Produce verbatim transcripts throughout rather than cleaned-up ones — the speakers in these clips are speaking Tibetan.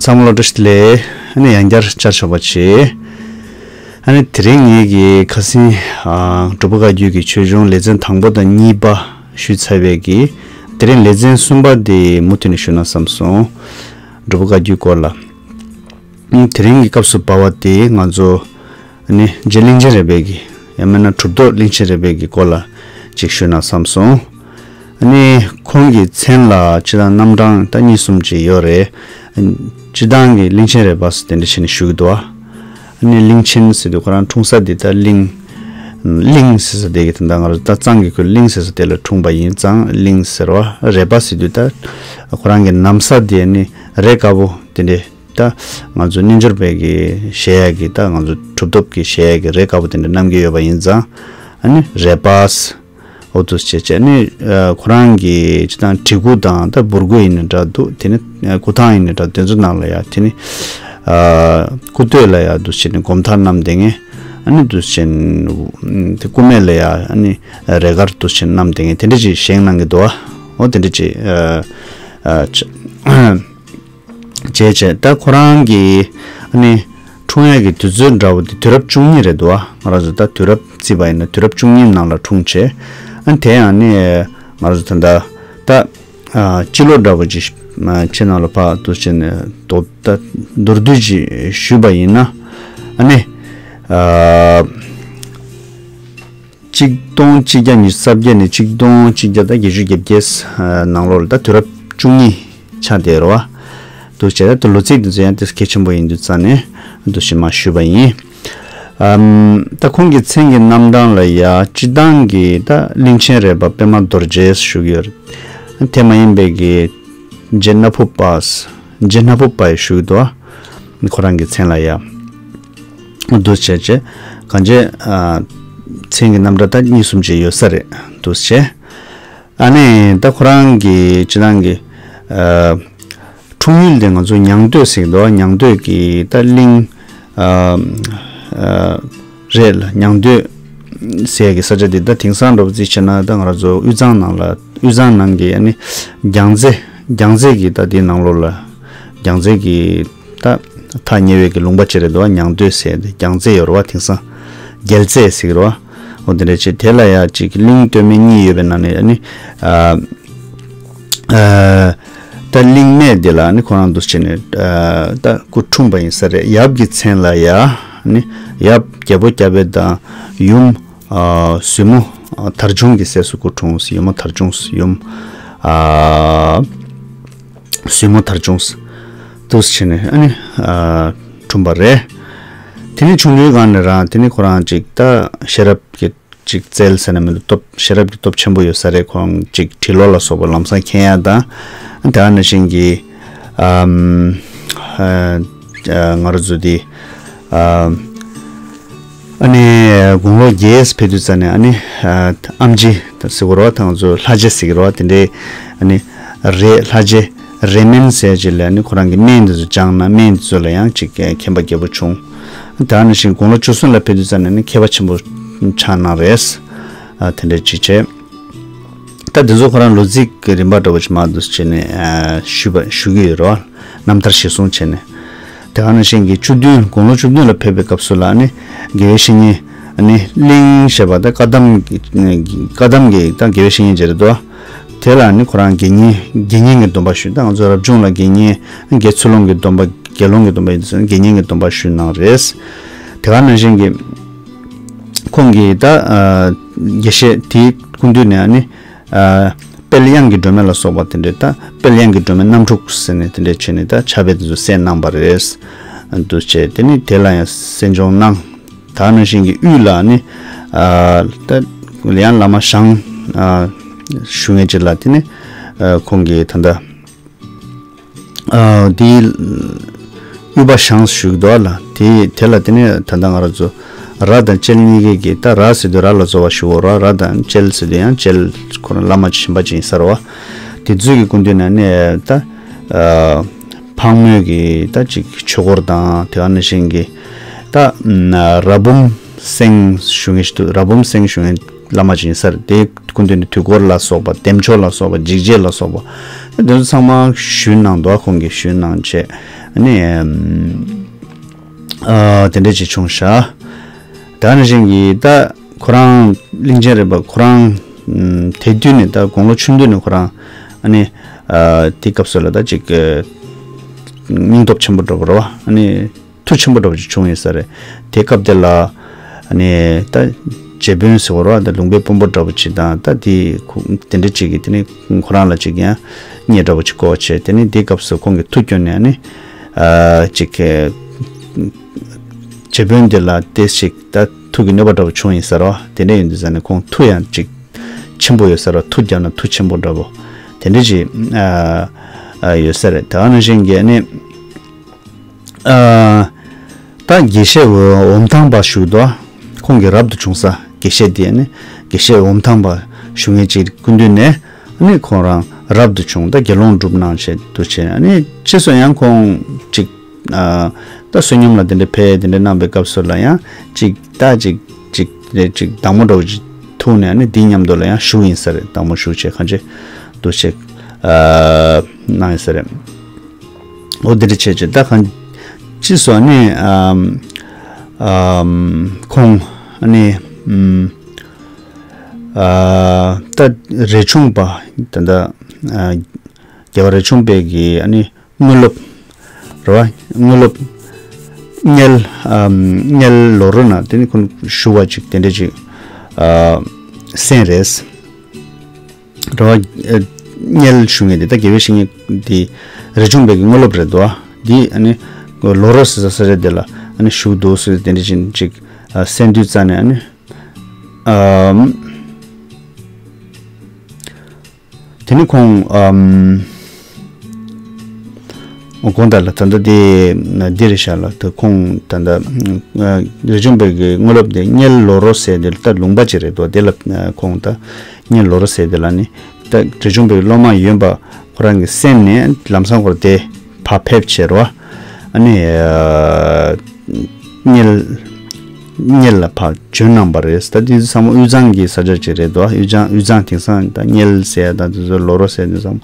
ཚང་མ་ལ་བཀྲ་ཤིས་བདེ་ལེགས། ཨ་ནི་ཡང་བསྐྱར་བཅར་ཆོག་པ་བྱེད། ཨ་ནི་དེ་རིང་ངེད་ཀྱི་ཁ་སང་ཨ་འབྲུག་པ་བཀའ་བརྒྱུད་ཀྱི་ཆོས་འབྱུང་ལེ་ཚན་དང་པོ་དང་གཉིས་པ་ཞུས་ཚར་བའི་གི། དེ་རིང་ལེ་ཚན་གསུམ་པ་དེ་མུ་མཐུད་ནས་ཞུ་ན་བསམ་སོང་། འབྲུག་པ་བཀའ་བརྒྱུད་སྐོར་ལ། ཨ་དེ་རིང་གི་སྐབས་སུ་བབས་པ་དེ་ང་ཚོ་ཨ་ནི་རྗེ་གླིང་ཆེན་རས་པའི་གི། ཡང་མིན་ན་གྲུབ་ཐོབ་གླིང་ཆེན་རས་པའི་གི་སྐོར་ལ་ཅིག་ཞུས་ན་བསམ་སོང་། ཨ་ནི་ཁོང་གི་མཚན་ལ་སྤྱིར་བཏང་རྣམ་གྲངས་ད་གཉིས་གསུམ་ཅིག་ཡོད་རེད། སྤྱིར་བཏང་གི་གླིང་ཆེན་རས་པ་ཟེར་དེ་འདྲ་བྱས་ནས་ཞུ་གི་འདུག་བ། ཨ་ནི་གླིང་ཆེན་ཟེར་དུས་ཁོ་རང་འཁྲུངས་ས་དེ་ད་གླིང་། གླིང་ཟེར་ས་དེ་གི་ད་ལྟ་ང་རང་ད་གཙང་གི་ཁུལ་གླིང་ཟེར་ས་དེ་ལ་འཁྲུངས་པ་ཡིན་ཙང་གླིང་ཟེར་བ། རས་པ་ཟེར་དུས་ད་ཁོ་རང་གི་ན་བཟའ་དེ་ནི་རས་དཀར་པོ་དེ་འདྲ། ད་ང་ཚོ་རྣལ་འབྱོར་པའི་གི་བཞེས་ཡ་གི་ད་ང་ཚོ་གྲུབ་ཐོབ་ཀྱི་བཞེས་ཡ་གི་རས་དཀར་པོ་དེ་འདྲ་བསྣམས་ཀྱི་ཡོད་པ་ཡིན་ཙང་། ཨ་ནི་རས་པ། འོ་འདུག་སེ་བྱས་བྱས་ནི་ཨ་ཁོ་རང་གི་སྤྱིར་བཏང་གྲི་གུ་དང་ད་འབུར་གུ་ཡིན་ནའི་འདྲ་འདུག་དེ་ནི་ཨ་སྐུ་ཐང་ཡིན་ནའི་འདྲ་དེ་ཚོ་ནང་ལ་ཡ་དེ་ནི་ཨ་སྐུ་སྟོད་ལ་ཡ་འདུག་སེ་བྱས་ནི་སྒོམ་ཐག་བསྣམས་བསྡད་མཁན། ཨ་ནི་འདུག་སེ་བྱས་ནི་དེ་སྐུ་སྨད་ལ་ཡ་ཨ་ནི་རས་དཀར་འདུག་སེ་བྱས་ནི་བསྣམས་བསྡད་མཁན་དེ་འདྲ་ཅིག་བཞེངས་གནང་གི་འདུག་བ། འོ་དེ་འདྲ་ཅིག་ཨ་ཨ་ཆ། བྱས་བྱས་ད་ཁོ་རང་གི་ཨ་ནི་འཁྲུངས་ཡས་ཀྱི་དུས་ཚོད་འདྲ་བོ་དེ་དུས་རབས་བཅུ་གཉིས་རེད་འདུག་བ། ང་རང་ཚོ་ད་དུས་རབས་བརྩིས་པ་ཡིན་ན་དུས་རབས་བཅུ་གཉིས་ནང་ལ་འཁྲུངས་བྱས། ཨ་ནི་དེ་ཡང་ནི་ང་རང་ཚོ་ད་ལྟ་ད་ཨ་སྤྱི་ལོ་འདྲ་བོ་ཅིག་ཨ་ཕྱི་ནང་ལ་ཕར་འདུག་བྱས་ནས་མདོར་ད་མདོར་བསྡུས་ཅིག་ཞུས་པ་ཡིན་ན། ཨ་ནི་ཨ། གཅིག་སྟོང་གཅིག་བརྒྱ་ཉི་ཤུ་རྩ་བརྒྱད་ནས་གཅིག་སྟོང་གཅིག་བརྒྱ་དང་བརྒྱད་ཅུ་གྱ་བརྒྱད་ནང་ལོགས་ལ་ད་དུས་རབས་བཅུ་གཉིས་ཆགས་བསྡད་རེད་བ། འདུག་བྱས་ད་ལོ་ཚིགས་འདི་ཚོ་ཡང་ཏོག་ཙམ་གལ་ཆེན་པོ་ཡིན་དུས་ཙང་ནས་འདུག་སེ་མར་ཞུས་པ་ཡིན། ཨམ་ད་ཁོང་གི་མཚན་གྱི་རྣམ་གྲངས་ལ་ཡ་སྤྱིར་བཏང་གི་ད་གླིང་ཆེན་རས་པ་པད་མ་རྡོ་རྗེ་ཞུ་གི་ཡོད་རེད། དེ་མ་ཡིན་པའི་གི་རྗེ་སྣ་ཕུ་པ། རྗེ་སྣ་ཕུ་པ་ཡི་ཞུ་གི་འདུག་བ། ཁོ་རང་གི་མཚན་ལ་ཡ། འདུག་བྱས་བྱས། གང་བྱས། ཨ་མཚན་གྱི་རྣམ་གྲངས་ད་གཉིས་གསུམ་ཅིག་ཡོད་ས་རེད། འདུག་བྱས། ཨ་ནི་ད་ཁོ་རང་གི་སྤྱིར་བཏང་གི་ཨ་འཁྲུངས་ཡུལ་དེ་ང་ཚོ་ཉང་སྟོད་ཟེར་གྱི་འདུག་ཉང་སྟོད་ཀྱི་ད་གླིང་ཨ་ཨ་རེད་ལ། ཉང་སྟོད་ཟེར་གྱི་ས་ཆ་དེ་ད་དེང་སང་འདྲ་པོ་རྩིས་བྱས་ན་ད་ང་རང་ཚོ་དབུས་གཙང་ནང་ལ། དབུས་གཙང་ནང་གི་ཨ་ནི་རྒྱལ་རྩེ། རྒྱལ་རྩེ་གི་ད་དེའི་ནང་ལོགས་ལ། རྒྱལ་རྩེ་གི་ད་ཐག་ཉེ་བའི་གི་ལུང་པ་ཅིག་རེད་འདུག་བ། ཉང་སྟོད་ཟེར་ཏེ་རྒྱལ་རྩེ་ཡོད་རེད་བ། དེང་སང་རྒྱལ་རྩེ་ཟེར་གི་རེད་བ། འོ་དེ་འདྲ་ཅིག་དེ་ལ་ཡ་ཅིག་གླིང་སྟོད་སྨད་གཉིས་ཡོད་པའི་ནང་ནས་ཨ་ནི་ཨ་ཨ་ད་གླིང་སྨད་དེ་ལ་ཨ་ནི་ཁོ་རང་འདུག་སེ་བྱས་ནས་ཨ་ད་སྐུ་འཁྲུངས་པ་ཡིན་ས་རེད། ཡབ་ཀྱི་མཚན་ལ་ཡ་ཨ་ནི་ཡབ་རྒྱལ་པོ་སྐྱབས་པ་དང་ཡུམ་ཨ་བཙུན་མོ་ཨ་དར་ཆུང་གི་སྲས་སུ་སྐུ་འཁྲུངས། ཡུམ་མོ་དར་ཆུང་ཡུམ་ཨ་བཙུན་མོ་དར་ཆུང་འདུག་སེ་བྱས་ནས་ཨ་ནི་ཨ་འཁྲུངས་པ་རེད། དེ་ནས་ཆུང་དུས་སྒང་ནས་རང་དེ་ནས་ཁོ་རང་ཅིག་ད་ཤེས་རབ་ཀྱི་ཅིག་རྩལ་ཟེར་ན་མི་འདུག་སྟོབས། ཤེས་རབ་ཀྱི་སྟོབས་ཆེན་པོ་ཡོད་ས་རེད། ཁོང་ཅིག་འབྲི་ཀློག་ལ་སོགས་པ་ལམ་སང་མཁྱེན་ཡ་དང་། དེ་ནང་བཞིན་གྱི་ཨམ་ཨ་ང་རང་ཚོ་དེ་ཨམ་ཨ་ནི་དགུང་ལོ་བརྒྱད་ཕེབས་དུས་ཙ་ནས་ཨ་ནི་ཨ་ཨེམ་ཆི་ཟེར་གི་རེད་བ། ད་ང་ཚོ་ལྷ་རྗེ་ཟེར་གི་རེད་བ། དེ་འདྲའི་ཨ་ནི་རས་ལྷ་རྗེ་རས་སྨན་ཟེར་ཅིག་ལ་ཨ་ནི་ཁོ་རང་གི་སྨན་དེ་ཚོ་སྦྱངས་ན་སྨན་དེ་ཚོ་ལ་ཡང་ཅིག་མཁྱེན་པ་རྒྱས་པོ་བྱུང་། དེ་ནང་བཞིན་དགུང་ལོ་བཅུ་གསུམ་ལ་ཕེབས་དུས་ཙ་ནས་ཨ་ནི་མཁས་པ་ཆེན་པོ་ཆགས་གནང་རེད། ཨ་དེ་འདྲའི་ཅིག་བྱས། ད་འདི་ཚོ་ཁོ་རང་ལོ་ཚིགས་ཀྱི་རིམ་པ་འདྲ་བོ་ཞིག་མར་འདུག་སེ་བྱས་ནས་ཨ་ཞུས་པ་ཞུ་གི་ཡོད་རེད་བ། རྣམ་ཐར་གཞིར་བཟུང་བྱས་ནས། དེ་ག་ནང་བཞིན་གྱི་བཅུ་བདུན། དགུང་ལོ་བཅུ་བདུན་ལ་ཕེབས་པའི་སྐབས་སུ་ལ་ཨ་ནི་དགེ་བའི་བཤེས་གཉེན་ཨ་ནི་གླིང་ཞེས་པ་ད་བཀའ་གདམས་ཀྱི་བཀའ་གདམས་ཀྱི་ད་དགེ་བའི་བཤེས་གཉེན་ཅིག་རེད་དོ། དེ་ལ་ཨ་ནི་ཁོ་རང་དགེ་བསྙེན་དགེ་བསྙེན་གྱི་སྡོམ་པ་ཞུས། ད་ང་ཚོ་རབ་བྱུང་ལ་དགེ་བསྙེན། དགེ་ཚུལ་སློང་གི་སྡོམ་པ། དགེ་སློང་གི་སྡོམ་པ་ཡིན་ཟེར་ན་དགེ་བསྙེན་གྱི་སྡོམ་པ་ཞུས་གནང་རེད། དེ་ག་ནང་བཞིན་གྱི་ཁོང་གིས་ད་ཨ་དགེ་བཤེས་དེའི་སྐུ་མདུན་ནས་ཨ་ནི། ཨ་དཔལ་དབྱངས་ཀྱི་སྒྲོན་མེ་ལ་སོགས་པ་དེ་འདྲའི་ད་དཔལ་དབྱངས་ཀྱི་སྒྲོན་མེ་རྣམ་དྲུག་ཟེར་ནས་དེ་འདྲའི་བྱས་ནས་ད་ཕྱག་དཔེ་དེ་ཚོ་གསན་གནང་བ་རེད། འདུག་བྱས་དེ་ནི་དེ་ལ་ཡང་གསན་སྦྱོང་གནང་། ད་ནང་བཞིན་གྱི་དབུས་ལ་ནི་ཨ་ད་ཡང་བླ་མ་ཞང་ཨ་ཞུ་མཁན་ཅིག་ལ་དེ་ནི་ཨ་ཁོང་གིས་ད་ལྟ། ཨ་དེའི་དབུས་པ་ཞང་ཞུ་གི་འདུག་ལ། དེ་དེ་ལ་དེ་ནས་ད་ལྟ་ང་རང་ཚོ་ར་དང་ལྕེ་གཉིས་ཀའི་གི། ད་ར་ཟེར་དུས་ར་ལ་གཙོ་བོ་ཞུ་བ་ར། ར་དང་ལྕེ་ཟེར་དུས་ཡང་ལྕེ་ཁོ་རང་བླ་མ་གཞན་པ་ཅིག་ཡིན་ས་རེད་བ། དེ་ཚོའི་གི་སྐུ་མདུན་ནས་ནས་ད་ཨ་ཕག་མོའི་གི་ད་ཅིག་ཆོས་སྐོར་དང་དེ་ག་ནང་བཞིན་གི་ད་ར་འབུམ་སེང་ཞུ་མཁན་ཞིག་འདུག་ར་འབུམ་སེང་ཞུ་མཁན་བླ་མ་ཅིག་ཡིན་ས་རེད། དེ་སྐུ་མདུན་ནས་དུས་འཁོར་ལ་སོགས་པ། བདེ་མཆོག་ལ་སོགས་པ། འཇིགས་བྱེད་ལ་སོགས་པ། དེ་ཚོ་ཚང་མ་ཞུས་གནང་འདུག་ཁོང་གིས་ཞུས་གནང་བྱས། ནི་ཨ་དེ་འདྲ་ཅིག་བྱུང་ཤག་ད་ནང་བཞིན་གྱི་ད་ཁོ་རང་གླིང་ཆེན་རས་པ་ཁོ་རང་དེ་དུས་ནས་ད་དགུང་ལོ་ཆུང་དུས་ནས་ཁོ་རང་ཨ་ནི་དེ་སྐབས་སུ་ལ་ད་ཅིག་སྙིང་སྟོབས་ཆེན་པོ་འདྲ་པོ་རེད་བ། ཨ་ནི་མཐུ་ཆེན་པོ་འདྲ་པོ་ཅིག་བྱུང་ཡོད་ས་རེད། དེ་སྐབས་དེ་ལ་ཨ་ནི་ད་རྗེ་དཔོན་ཟེར་བ་རེད་བ། ད་ལུང་པའི་དཔོན་པོ་འདྲ་པོ་ཅིག་དང་ད་དེ་དེ་འདྲ་ཅིག་གིས་དེ་ནི་ཁོ་རང་ལ་ཅིག་ཡང་བརྙས་འདྲ་པོ་ཅིག་བཀོད་བྱས། དེ་ནི་དེ་སྐབས་སུ་ཁོང་གིས་མཐུ་བསྐྱོན་ནས་ཨ་ནི་ཅིག་རྗེ་དཔོན་འདི་ལ་ཏོག་ཙམ་ད་མཐུ་གི་གནོད་པ་འདྲ་པོ་བྱུང་ཡིན་ས་རེད་བ། དེ་འདྲ་ཡིན་དུས་ཙང་ནས་ཁོང་མཐུ་ཡང་ཅིག་ཆེན་པོ་ཡོད་ས་རེད་བ། མཐུ་བརྒྱབ་ན་མཐུ་ཆེན་པོ་འདྲ་པོ་དེ་འདྲ་ཅིག་ཡོད་ས་རེད། ད་ག་ནང་བཞིན་གྱི་ནི་ད་དགེ་བཤེས་འོ་འོམ་ཐང་པ་བཞུགས་འདུག་ཁོང་གི་རབ་ཏུ་བྱུང་ས་དགེ་བཤེས་དེ་ནི་དགེ་བཤེས་འོམ་ཐང་པ་བཞུགས་མཁན་ཅིག་སྐུ་མདུན་ནས་ནི་ཁོང་རང་རབ་ཏུ་བྱུང་། ད་དགེ་སློང་སྒྲུབ་གནང་བྱས་འདུག་བྱས་ནི་ཕྱིས་སུ་ཡང་ཁོང་ཅིག་ད་བསོད་སྙོམས་ལ་དེ་འདྲ་ཕེབས་དེ་འདྲ་གནང་པའི་སྐབས་སུ་ལ་ཡང་ཅིག་ད་ཅིག་ཅིག་རེ་ཅིག་བདག་མོ་འདྲ་བོ་ཅིག་ཐུག་ནས་ནི་དེའི་མཉམ་དུ་ལ་ཡང་བཞུགས་ཡིན་ས་རེད། བདག་མོ་བཞུགས་བྱས་གང་ཅི་འདུག་ཅིག་གནང་ཡིན་ས་རེད། འོ་དེ་འདྲ་བྱས་བྱས་ད་གང་ཅི་སོགས་ནི་ཨམ་ཨམ་ཁོང་ནི་ཨམ་ཨ་ད་རས་ཆུང་པ་ད་ད་ཨ་རྒྱལ་བ་རས་ཆུང་པའི་གི་ཨ་ནི་དངོས་སློབ་རེད་བ། དངོས་སློབ་དངུལ་ཨམ་དངུལ་ལོ་རོ་ན་དེ་ནི་ཁོང་ཞུ་བ་ཅིག་དེ་འདྲ་ཅིག་ཨ་གསན་རེད། རེད་བ། དངུལ་ཞུ་མཁན་དེ་ད་དགེ་བའི་བཤེས་གཉེན་དེ་རས་ཆུང་པའི་གི་དངོས་སློབ་རེད་འདུག་བ། འདི་ཨ་ནི་ལོ་རོ་ཟེར་ས་ས་ཆ་དེ་ལ་ཨ་ནི་བཞུགས་འདུག་ཟེར་དེ་འདྲ་ཅིག་ཅིག་གསན་དུས་ཙ་ནས་ཨ་ནི་ཨམ། དེ་ནི་ཁོང་ཨམ། དགོངས་དག་ལ་ད་ལྟ་དེ་འདི་རེད་ཤག་ལ་ད་ཁོང་ད་ལྟ་རས་ཆུང་པའི་གི་དངོས་སློབ་དེ་དངུལ་ལོ་རོ་ཟེར་དེ་ད་ལུང་པ་ཅིག་རེད་འདུག་དེ་ལ་ཁོང་ད་དངུལ་ལོ་རོ་ཟེར་དེ་ལ་ནི་ད་རས་ཆུང་པའི་སློབ་མ་ཡོན་པ་ཁོ་རང་གི་གསན་ནས་ལམ་སང་ཁོ་ར་དེ་ཕར་ཕེབས་བྱས་རོ། ཨ་ནི་དངུལ་དངུལ་ལ་ཕར་བྱོན་གནང་པ་རེད། ད་དེ་ཚོ་ཚང་མ་དབུས་གཙང་གི་ས་ཆ་ཅིག་རེད་དོ། དབུས་གཙང་དབུས་གཙང་དེང་སང་ད་དངུལ་ཟེར་ད་དེ་ཚོ་ལོ་རོ་ཟེར་དེ་ཚང་མ་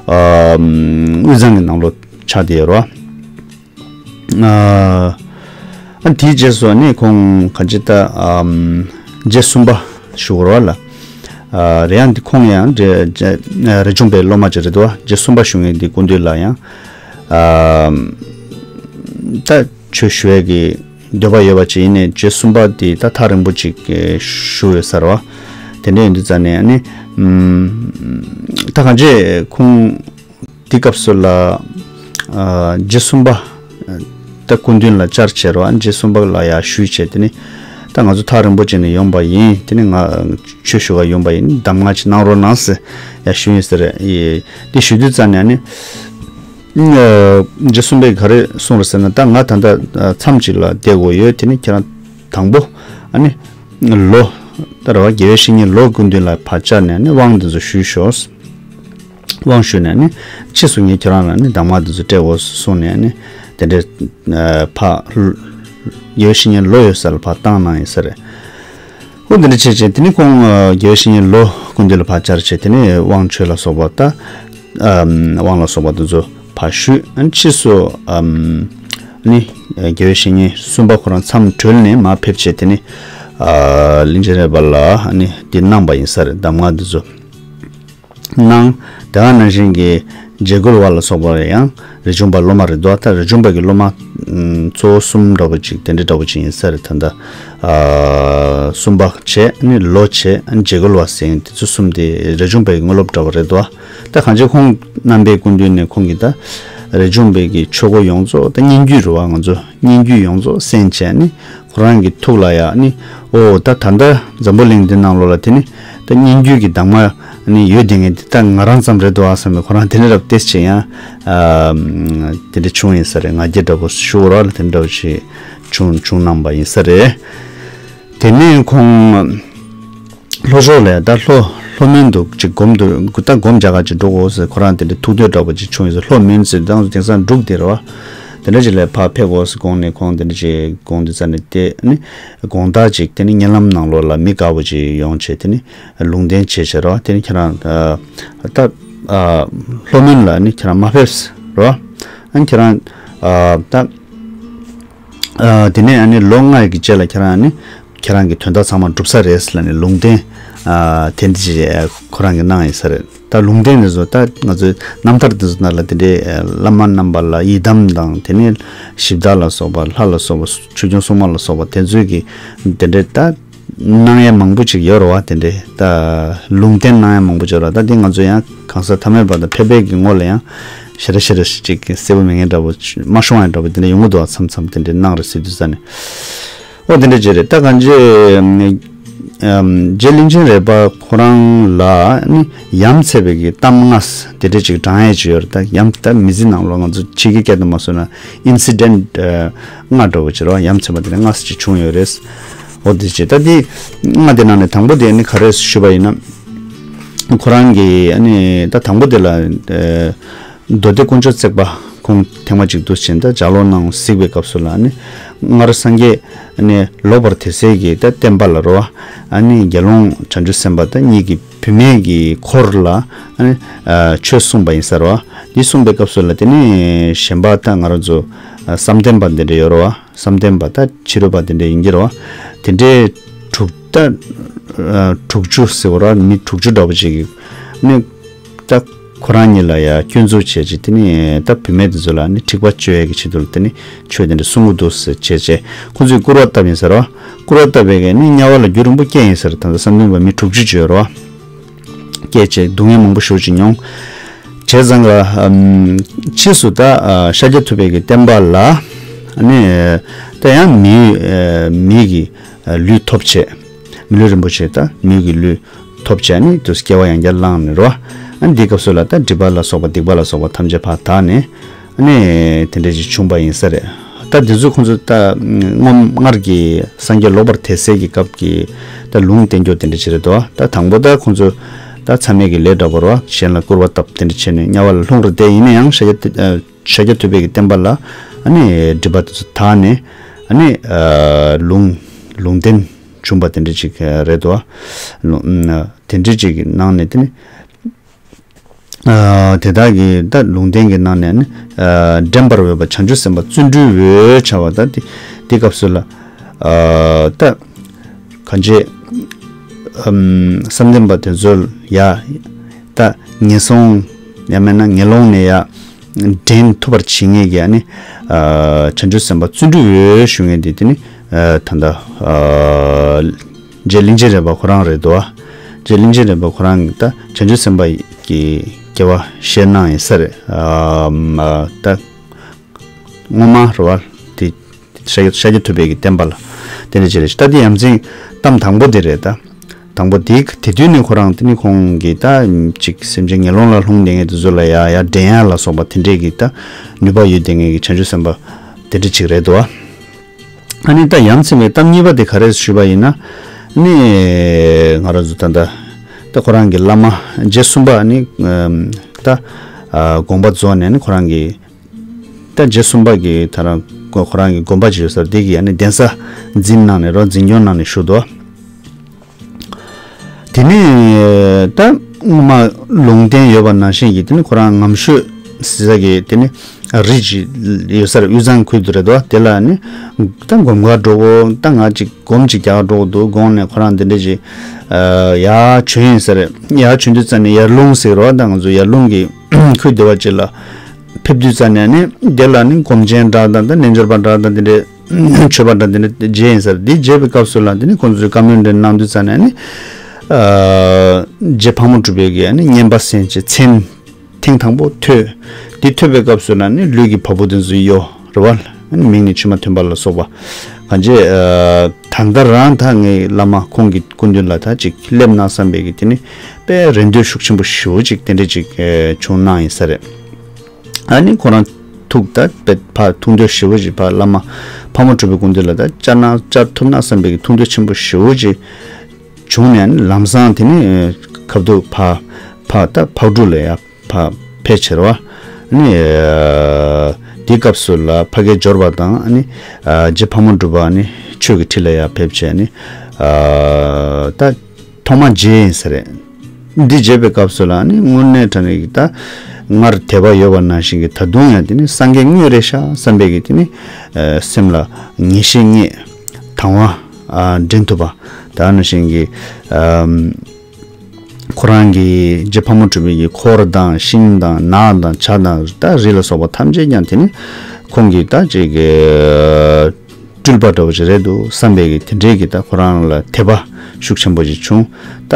ཨ་དབུས་གཙང་གི་ནང་ལོགས་ཆགས་བསྡད་ཡོད་རོ། ཨ་ཨ་དེའི་རྗེས་སུ་ནི་ཁོང་ག་ཅི་ད་ཨམ་རྗེ་གསུམ་པ་ཞུ་དགོས་རོ་ལ། ཨ་རེད་ཡང་འདི་ཁོང་ཡང་རྗེ་རྗེ་རས་ཆུང་པའི་སློབ་མ་ཅིག་རེད་དོ། རྗེ་གསུམ་པ་ཞུ་མཁན་འདི་སྐུ་མདུན་ལ་ཡང་ཨ་ད་ཆོས་ཞུ་ཡས་ཀྱི་འདོད་པ་ཡོད་པ་ཅིག་ཡིན་ནའི་རྗེ་གསུམ་པ་དེ་ད་ཐག་རིང་པོ་ཅིག་བཞུགས་ཡོད་ས་རེད་བ། དེ་འདྲ་ཡིན་དུས་ཙ་ནས་ནི་ཨམ་ད་གང་ཅི་ཁོང་དེ་སྐབས་སུ་ལ་ཨ་རྗེ་གསུམ་པ་ད་སྐུ་མདུན་ལ་བཅར་བྱས་རེད་བ། རྗེ་གསུམ་པ་ལ་ཡར་ཞུས་བྱས་དེ་ནི་ད་ང་ཚོ་ཐག་རིང་པོ་ཅིག་ནས་ཡོང་པ་ཡིན། དེ་ནི་ང་ཆོས་ཞུ་ག་ཡོང་པ་ཡིན། གདམས་ངག་ཅིག་གནང་རོགས་གནང་ཟེར་ཡར་ཞུས་ཡིན་ཟེར། ཨེ་དེ་ཞུ་དུས་ཙ་ནས་ནི། ཨ་རྗེ་གསུམ་པས་ག་རེ་གསུངས་རེད་ཟེར་ན། ད་ང་ད་ལྟ་ཨ་མཚམས་གཅིག་ལ་བསྡད་དགོས་ཡོད། དེ་ནི་ཁྱེད་རང་དང་པོ་ཨ་ནི་ལོ་ད་རེད་བ། དགེ་བའི་བཤེས་གཉེན་ལོ་སྐུ་མདུན་ལ་ཕར་བཅར་ནས་ནི་དབང་འདི་ཚོ་ཞུས་ཤོག། དབང་ཞུས་ནས་ནི་ཕྱིས་སུ་ངས་ཁྱེད་རང་ལ་ནི་གདམས་ངག་འདི་ཚོ་སྤྲད་དགོས་གསུངས་ནས་ནི་དེ་འདྲའི་ཨ་ཕར་དགེ་བའི་བཤེས་གཉེན་ལོ་ཡོད་ས་ལ་ཕར་བཏང་གནང་ཡིན་ས་རེད། འོ་འདི་འདྲ་བྱས་བྱས་དེ་ནི་ཁོང་ཨ་དགེ་བའི་བཤེས་གཉེན་ལོ་སྐུ་མདུན་ལ་ཕར་བཅར་བྱས་དེ་ནི་དབང་ཆོས་ལ་སོགས་པ་ད་ཨམ་དབང་ལ་སོགས་པ་དེ་ཚོ་ཕར་ཞུས། ཨ་ནི་ཕྱིས་སུ་ཨམ་ནི་དགེ་བའི་བཤེས་གཉེན་གསུམ་པ་ཁོ་རང་མཚམས་གྲོལ་ནས་མར་ཕེབས་བྱས་དེ་ནི་ཨ་གླིང་ཆེན་རས་པ་ལ་ཨ་ནི་འདི་གནང་པ་ཡིན་ས་རེད། གདམས་ངག་འདི་ཚོ། གནང་། དེ་ག་ནང་བཞིན་གྱི་རྗེ་རྒོད་པ་ལ་སོགས་པ་ཡང་རས་ཆུང་པ་སློབ་མ་རེད་འདུག་ད་རས་ཆུང་པ་གི་སློབ་མ་ཨམ་གཙོ་བོ་གསུམ་འདྲ་པོ་ཅིག་དེ་འདྲ་འདྲ་པོ་ཅིག་ཡིན་ས་རེད། ད་ལྟ་ཨ་གསུམ་པ་བྱས་ནི་ལོ་བྱས་རྗེ་རྒོད་པ་ཟེར་མཁན་དེ་ཚོ་གསུམ་དེ་རས་ཆུང་པའི་དངོས་སློབ་འདྲ་པོ་རེད་འདུག་ད་གང་ཅི་ཁོང་རྣམ་པའི་སྐུ་མདུན་ནས་ཁོང་གིས་ད་རས་ཆུང་པའི་གི་ཆོས་སྒོ་ཡོངས་རྫོགས་ད་སྙན་བརྒྱུད་རེད་བ། ང་ཚོ་སྙན་བརྒྱུད་ཡོངས་རྫོགས་གསན་བྱས་ནི་ཁོ་རང་གི་ཐུགས་ལ་ཡ་ནི་ཨོ་ད་ད་ལྟ་འཛམ་བུ་གླིང་འདི་ནང་ལོགས་ལ་དེ་ནི་ད་སྙན་བརྒྱུད་ཀྱི་གདམས་ངག་ནི་ཡོད་དེ་ངས་འདི་ད་ང་རང་ཙམ་རེད་འདུག་ཨ་བསམ་པའི་ཁོ་རང་དེ་འདྲ་རབ་ཏེས་བྱས་ཡང་ཨ་དེ་འདྲ་བྱུང་ཡིན་ས་རེད། ང་རྒྱལ་འདྲ་པོ་ཞུ་བ་ར་ལ་དེ་འདྲ་བོ་ཞིག་བྱུང་བྱུང་གནང་པ་ཡིན་ས་རེད། དེ་ནས་ཁོང་ལྷོ་ཕྱོགས་ལ་ད་ལྷོ་ལྷོ་མོན་དུ་ཅིག་སྒོམ་དུ་ད་སྒོམ་རྒྱག་ག་ཅིག་འགྲོ་དགོས་ཟེར་ཁོ་རང་དེ་འདྲ་ཐུགས་འདོད་འདྲ་པོ་ཅིག་བྱུང་ཡིན་ས། ལྷོ་མོན་ཟེར་དང་དེང་སང་འབྲུག་དེ་རེད་བ། དེ་འདྲ་ཅིག་ལ་ཕར་ཕེབས་དགོས་ཟེར་དགོངས་ནས་ཁོང་དེ་འདྲ་ཅིག་དགོངས་དུས་ཙ་ནས་དེ་ནི་དགོང་དག་ཅིག་དེ་ནི་གཉིད་ལམ་ནང་ལོགས་ལ་མི་དཀར་པོ་ཅིག་ཡོང་བྱས་དེ་ནི་ལུང་བསྟན་བྱས་བྱས་རོ། དེ་ནི་ཁྱེད་རང་ད་ལྷོ་མོན་ལ་ནི་ཁྱེད་རང་མ་ཕེབས་རོ། ཨ་ནི་ཁྱེད་རང་ ཨ་ད་ཨ་དེ་ནས་ཨ་ནི་ལོ་ལྔ་ཡི་གི་རྗེས་ལ་ཁྱེད་རང་ཨ་ནི་ཁྱེད་རང་གི་དོན་དག་ཚང་མ་འགྲུབ་ས་རེད་ལབ་ནས་ལུང་བསྟན་ཨ་དེ་འདྲ་ཅིག་ཁོ་རང་གིས་གནང་ཡིན་ས་རེད། ད་ལུང་བསྟན་འདི་ཚོ་ད་ང་ཚོའི་རྣམ་ཐར་འདི་ཚོ་ནང་ལ་དེ་འདྲའི་བླ་མ་རྣམ་པ་ལ་ཡི་དམ་དང་དེ་ནས་གཞི་བདག་ལ་སོགས་པ་ལྷ་ལ་སོགས་པ་ཆོས་སྐྱོང་སྲུང་མ་ལ་སོགས་པ་དེ་ཚོའི་གི་དེ་འདྲའི་ད་གནང་ཡ་མང་པོ་ཅིག་ཡོད་རེད་བ། དེ་འདྲའི་ད་ལུང་བསྟན་གནང་ཡ་མང་པོ་ཅིག་ཡོད་རེད་བ། ད་འདི་ང་ཚོ་ཡང་གང་ཟག་ཐ་མལ་པ་དང་ཕལ་པའི་གི་ངོ་ལ་ཡང་ཞེ་དྲག་ཞེ་དྲག་ཅིག་གསལ་པོ་མེད་མཁན་འདྲ་པོ་མ་ཤོང་ཡ་འདྲ་པོ་དེ་འདྲ་ཡོང་གི་འདུག་བ། མཚམས་མཚམས་དེ་འདྲའི་གནང་རེད་ཟེར་དུས་ཙ་ནས། ཨོ་དེ་འདྲ་ཅིག་རེད། ད་གང་ཅི་ཨམ་རྗེ་གླིང་ཆེན་རས་པ་ཁོ་རང་ལ་ནི་ཡ་མཚན་པའི་གི་གཏམ་ལྔ་དེ་འདྲ་ཅིག་བགྲང་ཡས་ཅིག་ཡོད་རེད། ད་ཡ་མཚན་ད་མི་ཚེ་ནང་ལོགས་ང་ཚོ་ཕྱི་རྒྱལ་སྐད་དུ་མ་སོང་ན་ཨིན་སི་ཌེན་ཊི་ལྔ་འདྲ་བོ་ཅིག་རེད་བ། ཡ་མཚན་པ་དེ་འདྲ་ལྔ་ཙམ་ཅིག་བྱུང་ཡོད་རེད། ཨོ་དེ་ཅིག་ད་དེ་ལྔ་དེ་ནང་ནས་དང་པོ་དེ་ནི་ག་རེ་ཞུས་པ་ཡིན་ན། ཁོ་རང་གི་ཨ་ནི་ད་དང་པོ་དེ་ལ་ཨ་མདོ་སྡེ་དཀོན་མཆོག་བརྩེགས་པ་ཁོང་ཐེངས་མ་གཅིག་འདུག་ཕྱིན་ད་ལྗགས་ཀློག་གནང་གཟིགས་པའི་སྐབས་སུ་ལ་ཨ་ནི་སྔར་སངས་རྒྱས་ཨ་ནི་ལོག་པར་དད་སའི་གི་ད་བསྟན་པ་ལ་རོ། ཨ་ནི་དགེ་སློང་བྱང་ཆུབ་སེམས་དཔའ་ད་གཉིས་ཀྱི་བུད་མེད་ཀྱི་འཁོར་ལ་ཨ་ནི་ཨ་ཆོས་གསུངས་པ་ཡིན་ས་རོ། འདི་གསུངས་པའི་སྐབས་སུ་ལ་དེ་ནི་གཞན་པ་ད་ང་རང་ཚོ་ཨ་བསམ་གཏན་པ་འདི་འདྲ་ཡོད་རོ། བསམ་གཏན་པ་ད་ཕྱི་རོལ་པ་དེ་འདྲ་ཡིན་གྱི་རེད་བ། དེ་འདྲའི་དྲུག་ད་ཨ་དྲུག་ཅུ་ཟེར་བ་ར་མི་དྲུག་ཅུ་འདྲ་པོ་ཅིག་གིས་ནི་ད་ཁོ་རང་གཉིས་ལ་ཡ་སྐྱོན་འཛུགས་བྱས་ཅིག་དེ་ནི་ད་བུད་མེད་དེ་ཚོ་ལ་ནི་འཁྲིག་པ་གཅོད་ཡས་ཀྱི་ཆེད་དུ་ལ་དེ་ནི་ཆོས་དེ་འདྲ་གསུང་གི་འདུག་ཟེར་བྱས་བྱས་ཁོ་ཚོས་སྐུར་བ་བཏབ་ཡིན་ཟེར་བ། སྐུར་བ་བཏབ་པའི་གི་ནི་དམྱལ་བ་ལ་རྒྱུན་རིང་པོ་སྐྱེས་ཡིན་ཟེར། ད་ལྟ་བསམ་གཏན་པ་མི་དྲུག་ཅུ་ཅིག་ཡོད་རེད་བ། སྐད་ཆ་སྡུག་བསྔལ་མང་པོ་ཞེ་པོ་ཅིག་མྱོང་། བྱས་ཙང་ག་ཨམ་ཕྱིས་སུ་ད་ཨ་ཤཱཀྱ་ཐུབ་པའི་གི་བསྟན་པ་ལ་ཨ་ནི་ད་ཡང་མི་ཨ་མི་གི་ཨ་ལུས་ཐོབ་བྱས། མི་ལུས་རིན་པོ་ཆེ་ད་མི་གི་ལུས་ཐོབ་བྱས་ནི་དུ་སྐྱེ་བ་ཡང་བསྐྱར་བླངས་ནས་རོ། ཨ་ནི་འདི་སྐབས་སུ་ལ་ད་སྒྲིབ་པ་ལ་སོགས་པ་སྡིག་པ་ལ་སོགས་པ་ཐམས་ཅད་ཕར་དག་ནས། ཨ་ནི་དེ་འདྲ་ཞིག་བྱུང་པ་ཡིན་ས་རེད། ད་འདི་ཚོ་ཁོང་ཚོ་ད་སྔོན་སྔར་གྱི་སངས་རྒྱས་ལོག་པར་དད་སའི་གི་སྐབས་ཀྱི་ད་ལུང་བསྟན་རྒྱུ་དེ་འདྲ་ཞིག་རེད་དོ། ད་དང་པོ་ད་ཁོང་ཚོ་ད་མཚམས་མེད་ཀྱི་ལས་འདྲ་པོ་རོ། གཞན་ལ་སྐུར་བ་བཏབ་དེ་འདྲ་བྱས་ནས་དམྱལ་བ་ལ་ལྷུང་རེད་དེ། ཡིན་ན་ཡང་ཤཱཀྱ་ཤཱཀྱ་ཐུབ་པའི་གི་བསྟན་པ་ལ་ཨ་ནི་སྒྲིབ་པ་དེ་ཚོ་དག་ནས་ཨ་ནི་ལུང་ལུང་བསྟན་བྱུང་པ་དེ་འདྲ་ཅིག་རེད་དོ། ལུང་དེ་འདྲ་ཅིག་གི་ནང་ནས་དེ་ནི། ཨ་དེ་དག་གི་ད་ལུང་བསྟན་གྱི་ནང་ནས་ནི་ཨ་འདྲེན་པར་འོས་པ་བྱང་ཆུབ་སེམས་དཔའ་བརྩོན་འགྲུས་འོས་བྱ་བ་ད་དེ་དེ་སྐབས་སུ་ལ་ཨ་ད་གང་ཅི་ཨམ་བསམ་གཏན་པ་དེ་ཚོ་ལ་ཡ་ད་ངན་སོང་ཡང་མིན་ན་ངན་སློང་ནས་ཡ་འདྲེན་ཐུབ་པར་བྱེད་མཁན་གྱི་ཨ་ནི་ཨ་བྱང་ཆུབ་སེམས་དཔའ་བརྩོན་འགྲུས་འོས་ཞུ་མཁན་དེ་དེ་ནི་ཨ་ད་ལྟ་ཨ། རྗེ་གླིང་ཆེན་རས་པ་ཁོ་རང་རེད་དོ། རྗེ་གླིང་ཆེན་རས་པ་ཁོ་རང་གིས་ད་བྱང་ཆུབ་སེམས་དཔའ་གི་སྐྱེ་བ་བཤད་གནང་ཡིན་ས་རེད། ཨ་མ་ད་སྔོན་མ་རེད་བ། དེ་ཤཱཀྱ་ཤཱཀྱ་ཐུབ་པའི་གི་བསྟན་པ་ལ་དེ་འདྲ་ཅིག་རེད། ད་དེ་ཡ་མཚན་གཏམ་དང་པོ་དེ་རེད། ད་དང་པོ་དེ་དེ་དུས་ནས་ཁོ་རང་དེ་ནི་ཁོང་གིས་ད་ཅིག་སེམས་ཅན་ངན་སློང་ལ་ལྷུང་བསྡད་མཁན་དེ་ཚོ་ལ་ཡ་ཡ་འདྲེན་ཡ་ལ་སོགས་པ་དེ་འདྲས་ཀྱི་ད་ནུས་པ་ཡོད་བསྡད་མཁན་གྱི་བྱང་ཆུབ་སེམས་དཔའ་དེ་འདྲ་ཅིག་རེད་དོ། ཨ་ནི་ད་ཡ་མཚན་པའི་གཏམ་གཉིས་པ་དེ་ག་རེ་ཞུས་པ་ཡིན་ན། ནི་ང་རང་ཚོ་ད་ལྟ་ད་ཁོ་རང་གི་བླ་མ་རྗེ་གསུམ་པ་ནི་ཨམ་ད་ཨ་དགོངས་པ་རྫོགས་ནས་ནི་ཁོ་རང་གི་ད་རྗེ་གསུམ་པ་གི་ད་རང་ཁོ་ཁོ་རང་གི་དགོངས་པ་ཅིག་ཡོད་ས་རེད། དེ་གི་ཨ་ནི་གདན་ས་འཛིན་གནང་ནས་རོ། འཛིན་སྐྱོང་གནང་ནས་བཞུགས་འདུག། དེ་ནས་ད་སྔོན་མ་ལུང་བསྟན་ཡོད་པ་ནང་བཞིན་གྱི་དེ་ནི་ཁོ་རང་ངམ་ཤོད་ཟེར་ས་གི་དེ་ནི་རི་ཅིག་ཡོད་སར་དབུས་གཙང་ཁུལ་དུ་རེད་དོ། དེ་ལ་ནི་ད་སྒོམ་ག་འགྲོ་གོ། ད་ང་ཅིག་སྒོམ་ཅིག་རྒྱག་འགྲོ་གོ་འདུག་དགོངས་ནས་ཁོ་རང་དེ་འདྲ་ཅིག་ཡར་བྱོན་ཡིན་ས་རེད། ཡར་བྱོན་དུས་ཙ་ནས་ཡར་ལུང་ཟེར་རོ། ད་ང་ཚོ་ཡར་ལུང་གི་ཁུལ་དེ་བ་ཅིག་ལ་ཕེབས་དུས་ཙ་ནས་ནི་དེ་ལ་ནི་སྒོམ་ཆེན་འདྲ་དང་ད་རྣལ་འབྱོར་པ་འདྲ་དང་དེ་འདྲའི་མཆོད་པ་འདྲ་དེ་འདྲ་མཇལ་ཡིན་ས་རེད། འདི་མཇལ་བའི་སྐབས་སུ་ལ་དེ་ནི་ཁོང་ཚོས་བཀའ་མོལ་འདྲ་གནང་དུས་ཙ་ནས་ནི་ཨ་རྗེ་ཕག་མོ་གྲུ་པའི་གི་ནི་བསྙེན་པ་གསན་བྱས་མཚན་ཐེངས་དང་པོ་ཐོས། འདི་ཐོས་པའི་སྐབས་སུ་ལ་ནི་ལུས་ཀྱི་བ་སྤུ་དེ་ཚོ་གཡོ་རེད་བ། ནི་མིག་ནི་མཆི་མ་ཐོན་པ་ལ་སོགས་པ་གང་ཅི་ཨ་ད་ལྟ་རང་ད་ངའི་བླ་མ་ཁོང་གི་སྐུ་མདུན་ལ་ད་ཅིག་སླེབས་ན་བསམ་པའི་གི་དེ་ནི་དཔེ་རེ་འདོད་ཤུགས་ཆེན་པོ་ཞེ་པོ་ཅིག་དེ་འདྲ་ཅིག་ཨ་བྱུང་གནང་ཡིན་ས་རེད། ཨ་ནི་ཁོ་རང་ཐུགས་ད་དཔེ་ཕ་ཐུགས་འདོད་ཞེ་པོ་ཅིག་ཕ་བླ་མ་ཕག་མོ་གྲུ་པའི་སྐུ་མདུན་ལ་ད་བཅར་ན་བཅར་ཐུབ་ན་བསམ་པའི་གི་ཐུགས་འདོད་ཆེན་པོ་ཞེ་པོ་ཅིག་བྱུང་ནས་ཨ་ནི་ལམ་སང་དེ་ནི་ཁ་བརྡ་ཕ་ཕ་ད་ཕག་གྲུ་ལ་ཡ་ཕ་ཕེབས་ཕྱིར་བ། ཨ་ནི་དེའི་སྐབས་སུ་ལ་ཕ་གིའི་འབྱོར་པ་དང་ཨ་ནི་རྗེ་ཕག་མོ་གྲུ་པ་ཨ་ནི་ཆོས་ཀྱི་ཁྲི་ལ་ཡ་ཕེབས་བྱས་ཨ་ནི་ད་ཐོག་མ་མཇལ་ཡིན་ས་རེད། འདི་མཇལ་བའི་སྐབས་སུ་ལ་ནི་དངོས་གནས་དྲང་གནས་ཀྱི་ད་ སྔར་དད་པ་ཡོད་པ་ནང་བཞིན་གྱི་ད་དུང་ཡང་དེ་ནི་སངས་རྒྱས་དངོས་རེད་ཤག་བསམ་པའི་གི་དེ་ནི་སེམས་ལ་ངེས་ཤེས་རྙེད། དང་བ་འདྲེན་ཐུབ་པ། ད་ནང་བཞིན་གྱི་ཁོ་རང་གི་རྗེ་ཕག་མོ་གྲུ་པའི་གི་འཁོར་དང་ཤིང་དང་ནགས་དང་བྱ་དང་ད་རི་ལ་སོགས་པ་ཐམས་ཅད་ཀྱང་དེ་ནི་ཁོང་གིས་ད་ཅིག་སྤྲུལ་པ་འདྲ་བོ་ཞིག་རེད་འདུག་བསམ་པའི་གི་དེ་འདྲའི་གི་ད་ཁོ་རང་ལ་དད་པ་ཤུགས་ཆེན་པོ་ཞིག་བྱུང་། ད་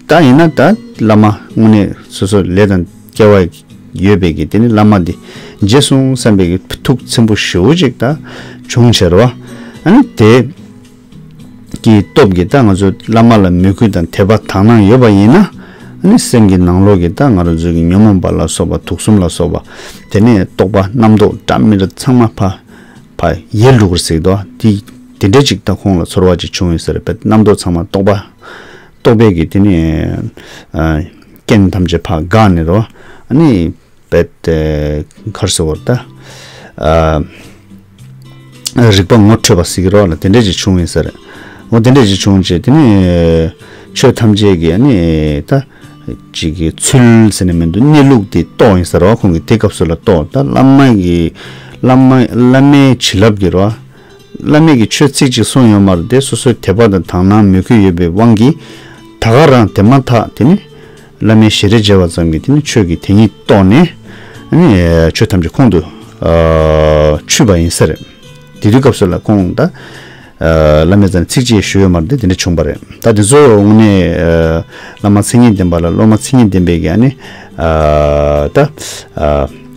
ད་ཡིན་ན་ད་བླ་མ་དངོས་གནས་སོ་སོ་ལས་དང་སྐལ་བ་ཡོད་པའི་གི་དེ་ནི་བླ་མ་འདི་མཇལ་སོང་བསམ་པའི་གི་ཐུགས་ཆེན་པོ་ཞེ་པོ་ཅིག་ད་བྱུང་བྱས་རེད་བ། ཨ་ནི་དེ་གི་སྟོབས་ཀྱིས་ད་ང་ཚོ་བླ་མ་ལ་མོས་གུས་དང་དད་པ་དག་སྣང་ཡོད་པ་ཡིན་ན། ཨ་ནི་སེམས་ཀྱི་ནང་ལོགས་ཀྱི་ད་ང་རང་ཚོའི་གི་ཉོན་མོངས་པ་ལ་སོགས་པ་དུག་གསུམ་ལ་སོགས་པ། དེ་ནས་རྟོག་པ་རྣམ་རྟོག་འདྲ་མི་འདྲ་ཚང་མ་ཕ་ཕ་ཡལ་འགྲོ་གི་རེད་ཟེར་གི་འདུག་དེ་དེ་འདྲ་ཅིག་ད་ཁོང་ལ་ཚོར་བ་ཅིག་བྱུང་ཡོད་ས་རེད། རྣམ་རྟོག་ཚང་མ་རྟོག་པ་རྟོག་པའི་གི་དེ་ནས་ཨ་རྐྱེན་ཐམས་ཅད་ཕར་འགག་ནས་རེད་བ། ཨ་ནི་རྦད་དེ་ག་རེ་ཟེར་དགོས་རེད་ད། ཨ་རིག་པ་ངོ་འཕྲོད་པ་ཟེར་གི་རེད་བ་ལ་དེ་འདྲ་ཅིག་བྱུང་ཡོད་ས་རེད། འོ་དེ་འདྲ་ཅིག་བྱུང་རྗེས་དེ་ནས་ཆོས་ཐམས་ཅད་ཀྱི་ཨ་ནི་ད་ཅིག་གི་ཚུལ་ཟེར་ནས་མི་འདུག་གནས་ལུགས་དེ་རྟོགས་ཡིན་ས་རེད་བ། ཁོང་གིས་དེ་སྐབས་སུ་ལ་རྟོགས། ད་བླ་མ་གི་བླ་མ་བླ་མའི་བྱིན་རླབས་ཀྱི་རེད་བ། བླ་མས་ཀྱི་ཆོས་ཚིག་གཅིག་གསུངས་ཡོད་མ་རེད་དེ། སོ་སོའི་དད་པ་དང་དག་སྣང་མོས་གུས་ཡོད་པའི་དབང་གིས་ད་ག་རང་དེ་མ་ཐག་དེ་ནི་བླ་མའི་ཞལ་རས་མཇལ་བ་ཙམ་གྱིས་དེ་ནི་ཆོས་ཀྱི་དེ་ཉིད་རྟོགས་ནས་ཨ་ནི་ཆོས་ཐམས་ཅད་ཁོང་དུ་ཨ་ཆུད་པ་ཡིན་ས་རེད། དེ་དུས་སྐབས་སུ་ལ་ཁོང་ད་ཨ་བླ་མས་ཙམ་ཚིག་གཅིག་ཞུས་ཡོད་མ་རེད་དེ། དེ་འདྲ་བྱུང་བ་རེད། ད་དེ་ཚོ་དངོས་གནས་ཨ་བླ་མ་མཚན་ཉིད་ལྡན་པ་ལ་སློབ་མ་མཚན་ཉིད་ལྡན་པའི་གི་ཨ་ནི་ཨ་ད་ཨ།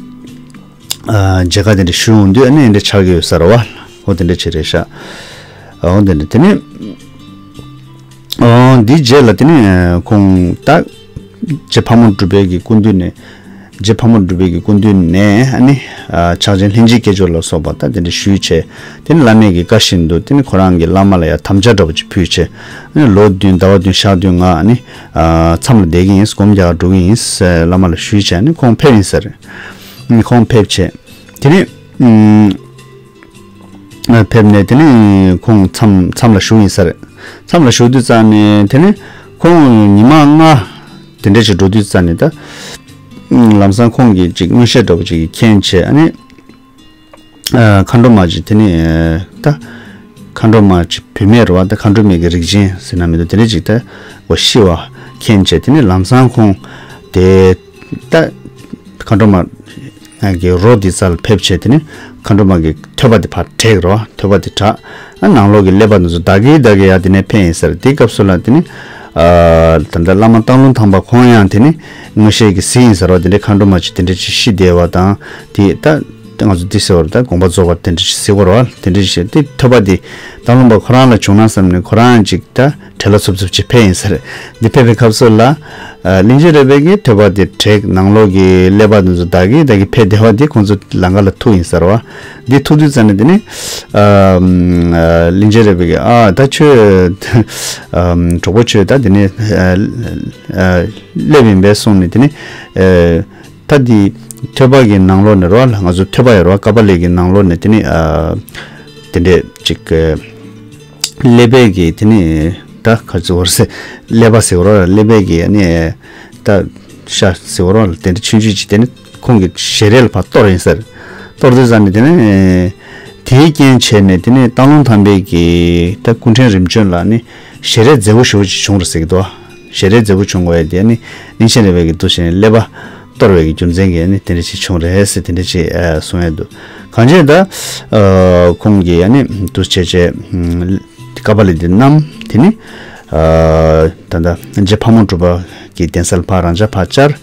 ཨ་མཇལ་ཁ་དེ་འདྲ་ཞུ་ཡོང་དུས་ཨ་ནི་འདྲ་ཆགས་ཀྱི་ཡོད་ས་རེད་བ། འོ་དེ་འདྲ་ཅིག་རེད་ཤག་འོ་དེ་འདྲ་དེ་ནི་འོ་འདིའི་རྗེས་ལ་དེ་ནི་ཁོང་ད་རྗེ་ཕག་མོ་གྲུ་པའི་གི་སྐུ་མདུན་ནས། རྗེ་ཕག་མོ་གྲུ་པའི་གི་སྐུ་མདུན་ནས་ཨ་ནི་ཨ་ཕྱག་ཆེན་ལྷན་ཅིག་སྐྱེས་སྦྱོར་ལ་སོགས་པ་ད་དེ་འདྲ་ཞུས་བྱས། དེ་ནི་བླ་མས་ཀྱི་བཀའ་བཞིན་དུ་དེ་ནི་ཁོ་རང་གི་བླ་མ་ལ་ཡང་དམ་བཅའ་འདྲ་པོ་ཅིག་ཕུལ་བྱས། ཨ་ནི་ལོ་བདུན་ཟླ་བ་བདུན་ཞག་བདུན་ང་ཨ་ནི་ཨ་མཚམས་ལ་བསྡད་ཀྱི་ཡིན། སྒོམ་རྒྱག་འགྲོ་གི་ཡིན་ཟེར་བླ་མ་ལ་ཞུས་བྱས་ཨ་ནི་ཁོང་ཕེབས་ཡིན་ཟེར། ཁོང་ཕེབས་བྱས། དེ་ནས་ཨ་ཕེབས་ནས་དེ་ནས་ཁོང་མཚམས་མཚམས་ལ་བཞུགས་ཡིན་ས་རེད། མཚམས་ལ་བཞུགས་དུས་ཙང་ནས་དེ་ནས་ཁོང་ཉི་མ་ལྔ་དེ་འདྲ་ཞིག་འགྲོ་དུས་ཙང་ནས་ད་ལམ་སང་ཁོང་གིས་ཅིག་མངོན་ཤེས་འདྲ་པོ་ཅིག་གིས་མཁྱེན་བྱས་ཨ་ནི་ཨ་མཁའ་འགྲོ་མ་ཅིག་དེ་ནས་ད་མཁའ་འགྲོ་མ་ཅིག་བུད་མེད་རེད་བ། ད་མཁའ་འགྲོ་མའི་གི་རིགས་ཅན་ཟེར་ན་མི་འདུག་དེ་འདྲ་ཅིག་ད་འོ་ཤི་བ་མཁྱེན་བྱས་དེ་ནས་ལམ་སང་ཁོང་དེ་ད་མཁའ་འགྲོ་མ་གི་རོ་འདི་རྩ་ལ་ཕེབས་བྱས་དེ་ནི་མཁའ་འགྲོ་མ་གི་ཐོད་པ་དེ་ཕར་བྲེགས་རོ། ཐོད་པ་དེ་བྲག་ཨ་ནང་ལོགས་ཀྱི་ཀླད་པ་འདི་ཚོ་ད་གིན་ད་གིན་ཡ་དེ་ནས་ཕེབས་ཡིན་ཟེར། དེའི་སྐབས་སུ་ལ་དེ་ནི་ཨ་ད་ལྟ་བླ་མ་སྟག་ལུང་ཐང་པ་ཁོང་ཡང་དེ་ནི་མངོན་ཤེས་ཀྱིས་གཟིགས་ཡིན་ཟེར་རོ། དེ་འདྲའི་མཁའ་འགྲོ་མ་ཅིག་དེ་འདྲ་ཅིག་ཤི་བསྡད་པ་དང་དེ་ད་ང་ཚོ་འདི་ཟེར་བ་རེད། ད་དགོངས་པ་རྫོགས་པ་དེ་འདྲ་ཅིག་གཟིགས་པ་རེད་བ། དེ་འདྲ་ཅིག་བྱས་དེ་ཐོད་པ་དེ་སྟག་ལུང་པ་ཁོ་རང་ལ་བྱུང་ན་བསམ་ནས་ཁོ་རང་ཅིག་ད་བྲེལ་ལ་འཚུབ་འཚུབ་ཅིག་ཕེབས་ཡིན་ཟེར། འདི་ཕེབས་པའི་སྐབས་སུ་ལ་ཨ་གླིང་རྗེ་རས་པའི་གི་ཐོད་པ་དེ་བྲེགས་ནང་ལོགས་ཀྱི་ཀླད་པ་འདི་ཚོ་ད་གིན་ད་གིན་ཕེབས་བསྡད་པ་དེ་ཁོང་ཚོ་ལམ་ཁ་ལ་ཐུག་ཡིན་ཟེར་བ། འདི་ཐུག་དུས་ཙམ་ནས་དེ་ནི་ཨ་གླིང་རྗེ་རས་པའི་གི་ཨ་ད་ཁྱོད་ཨ་གྲོགས་པོ་ཁྱོད་ད་དེ་ནི་ཨ་ཨ་སླེབས་ཡིན་པས་གསུངས་ནས་དེ་ནི་ཨ་ད་འདི་ཐོད་པ་གི་ནང་ལོགས་ནས་རོ་ལ་ང་ཚོ་ཐོད་པ་ཡོད་རོ། ཀ་པ་ལི་གི་ནང་ལོགས་ནས་དེ་ནི་ཨ་དེ་འདྲས་ཅིག་ཀླད་པའི་གི་དེ་ནི་ད་ག་ཚོད་བར་སེ་ཀླད་པ་ཟེར་བ་རོ་ལ་ཀླད་པའི་གི་ནི་ད་ཤ་ཟེར་བ་རོ་ལ་དེ་འདྲ་ཆུང་ཆུང་ཅིག་དེ་ནི་ཁོང་གི་ཞལ་རས་ལ་ཕར་གཏོར་ཡིན་ཟེར། གཏོར་དུས་ཙམ་ནས་དེ་ནི་དེའི་རྐྱེན་བྱས་ནས་དེ་ནི་སྟག་ལུང་ཐང་པའི་གི་ད་སྐུ་ཕྲེང་རིམ་བྱོན་ལ་ནི་ཞལ་རས་མཛེས་པོ་ཞེ་པོ་ཅིག་བྱུང་རེད་ཟེར་གི་འདུག་ཞལ་རས་མཛེས་པོ་བྱུང་བས་དེ་ནི་གླིང་ཆེན་རས་པའི་གི་འདུ་བྱེད་ཀླད་པ་གཏོར་བའི་གི་རྒྱུ་མཚན་གྱིས་ནི་དེ་འདྲ་ཞིག་བྱུང་རེད་ཟེར་དེ་འདྲ་ཞིག་ཨ་གསུང་ཡ་འདུག་གང་ཅི་ད་ཨ་ཁོང་གིས་ཡ་ནི་འདུ་བྱེད་བྱས་ཀ་པ་ལི་དེ་བསྣམས་དེ་ནི་ཨ་ད་ལྟ་རྗེ་ཕག་མོ་གྲུ་པ་གི་གདན་སར་ཕར་རང་འཇགས་ཕར་བཅར།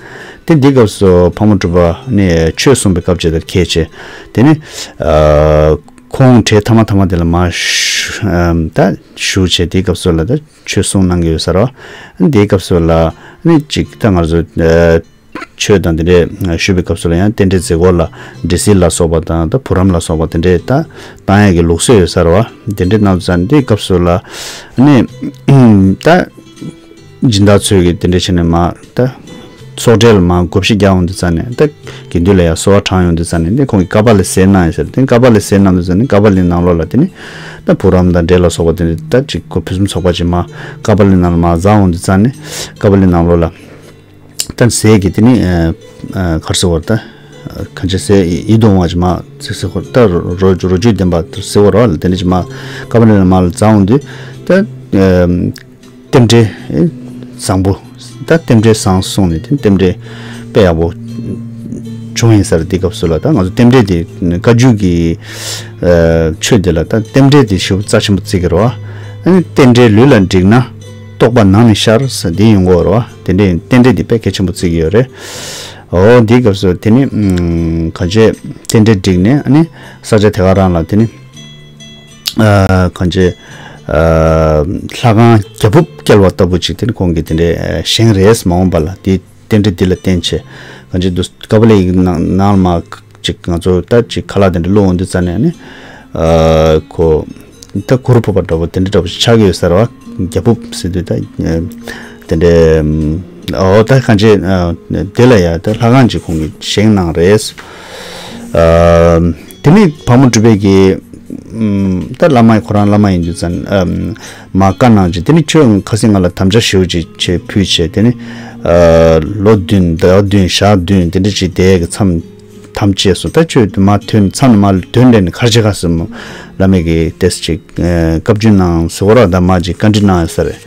དེ་འདི་སྐབས་སུ་ཕག་མོ་གྲུ་པ་ནི་ཆོས་གསུངས་པའི་སྐབས་ཅིག་ལ་ཁད་བྱས་དེ་ནི་ཨ་ཁོང་གྲལ་ཐ་མ་ཐ་མ་དེ་ལ་མར་ཞུ་ཨ་ད་ཞུ་བྱས་དེའི་སྐབས་སུ་ལ་ད་ཆོས་གསུང་གནང་གི་ཡོད་ས་རེད་བ། དེའི་སྐབས་སུ་ལ་ནི་ཅིག་ད་ང་ཚོ་ཨ་ཆོས་དང་དེ་འདྲས་ཞུ་བའི་སྐབས་སུ་ལ་ཡང་རྟེན་འབྲེལ་མཛད་སྒོ་ལ་འདྲེ་སིལ་ལ་སོགས་པ་དང་ད་བུ་རམ་ལ་སོགས་པ་དེ་འདྲས་ད་བཏང་ཡས་ཀྱི་ལུགས་སྲོལ་ཡོད་ས་རེད་བ། དེ་འདྲས་གནང་དུས་ཙང་དེའི་སྐབས་སུ་ལ་ནི་ད་སྦྱིན་བདག་ཚོས་ཀྱི་དེ་འདྲས་བྱས་ནས་མར་ད་ཚོགས་གྲལ་ལ་མར་བགོ་བཤའ་རྒྱག་ཡོང་དུས་ཙང་ནས་ད་དགེ་འདུན་ལ་ཡང་གསོལ་བ་དྲངས་ཡོང་དུས་ཙང་ནས་ནི་ཁོང་གིས་ཀ་པ་ལི་ཟས་གནང་ཡོད་ཟེར། དེ་ཀ་པ་ལི་ཟས་གནང་དུས་ཙང་ནས་ཀ་པ་ལིའི་ནང་ལོགས་ལ་དེ་ནི་ད་བུ་རམ་དང་འདྲེ་ལ་སོགས་པ་དེ་འདྲས་ད་ཅིག་ཁོ་ཕུན་སུམ་ཚོགས་པ་ཅིག་མར་ཀ་པ་ལིའི་ནང་ལ་མར་འཛག་འོང་དུས་ཙང་ནས་ཀ་པ་ལིའི་ནང་ལོགས་ལ། ད་ཟས་ཀྱི་དེ་ནི་ཨ་ ག་རེ་ཟེར་བ་ད། གང་ཅི་ཟེར་ཡིད་དུ་འོང་བ་ཅིག་མ་ཟེར་ཟེར་བ་ད་རོ་རོ་རོ་བཅུད་ལྡན་པ་ཟེར་བ་རོ་ལ་དེ་འདྲ་ཅིག་མ་ཀ་པ་ལི་ལ་མ་ལ་འཛག་འོང་དུས་ད། རྟེན་འབྲེལ་བཟང་པོ། ད་རྟེན་འབྲེལ་བཟང་སོང་ནས་དེ་རྟེན་འབྲེལ་དཔེ་ཡག་པོ་བྱུང་ཡིན་ས་རེད། དེ་སྐབས་སུ་ལ་ད་ང་ཚོ་རྟེན་འབྲེལ་དེ་བཀའ་བརྒྱུད་ཀྱི་ཆོས་དེ་ལ་ད་རྟེན་འབྲེལ་དེ་ཞེ་པོ་རྩ་ཆེན་པོ་བརྩི་གི་རེད་བ། ཨ་ནི་རྟེན་འབྲེལ་ལུས་ལ་འགྲིག་ན་རྟོགས་པ་ནང་ནས་ཤར་ཟེར་དེ་ཡོང་གི་ཡོད་རེད་བ། དེ་འདྲའི་རྟེན་འབྲེལ་དེ་དཔེ་གལ་ཆེན་པོ་བརྩི་གི་ཡོད་རེད། འོ་དེའི་སྐབས་སུ་དེ་ནི་གང་ཅི་རྟེན་འབྲེལ་འགྲིག་ནས་ཨ་ནི་ས་སྐྱ་དེ་ག་རང་ལ་དེ་ནི། ཨ་གང་ཅི། ཨ་ལྷ་ཁང་རྒྱ་ཕུབ་བསྐྱལ་བ་ལྟ་བུ་ཅིག་དེ་ནི་ཁོང་གིས་དེ་འདྲའི་བཞེངས་རེས་མ་འོངས་པ་ལ་དེ་རྟེན་འབྲེལ་འདི་ལ་བརྟེན་བྱས་གང་ཅི་འདུག་ཀ་པ་ལི་ཡི་ནང་ནང་ལ་མ་ཅིག་ང་ཚོ་ད་ཅིག་ཁ་ལག་དེ་འདྲ་བླུགས་འོང་དུས་ཙ་ནས་ནི་ཨ་ཁོ་ད་གུར་ཕུབ་པ་འདྲ་པོ་དེ་འདྲ་འདྲ་པོ་ཞིག་ཆགས་ཀྱི་ཡོད་ས་རེད་བ། རྒྱ་ཕུབ་ཟེར་དུས་ད་དེ་འདྲའི་འོ་ད་གང་ཅི་དེ་ལ་ཡ་ད་ལྷ་ཁང་ཅིག་ཁོང་གིས་བཞེངས་གནང་རེད། ཨ་དེ་ནས་ཕག་མོ་གྲུ་པས་ཀྱིས་ཨམ་ད་བླ་མ་ཁོ་རང་བླ་མ་ཡིན་དུས་ཙང་ཨམ་མ་བཀའ་གནང་རྗེས་དེ་ནས་ཁྱོད་ཁ་སང་ང་ལ་དམ་བཅའ་ཞེ་པོ་ཅིག་བྱས་ཕུལ་བྱས་དེ་ནས་ཨ་ལོ་བདུན་ཟླ་བ་བདུན་ཞག་བདུན་དེ་འདྲ་ཅིག་བསྡད་ཀྱི་མཚམས་ཐམས་ཅད་སུ་ད་ཁྱོད་དུ་མ་ཐོན་མཚམས་ནས་མ་ཐོན་རེ་ནས་གར་བྱེད་ག་སོང་མོ་བླ་མས་ཀྱིས་ཏེས་ཅིག་བཀའ་བཀྱོན་གནང་ཟེར་བ་ར་ད་མ་ཅིག་བཀའ་འདྲི་གནང་ཡོད་ས་རེད།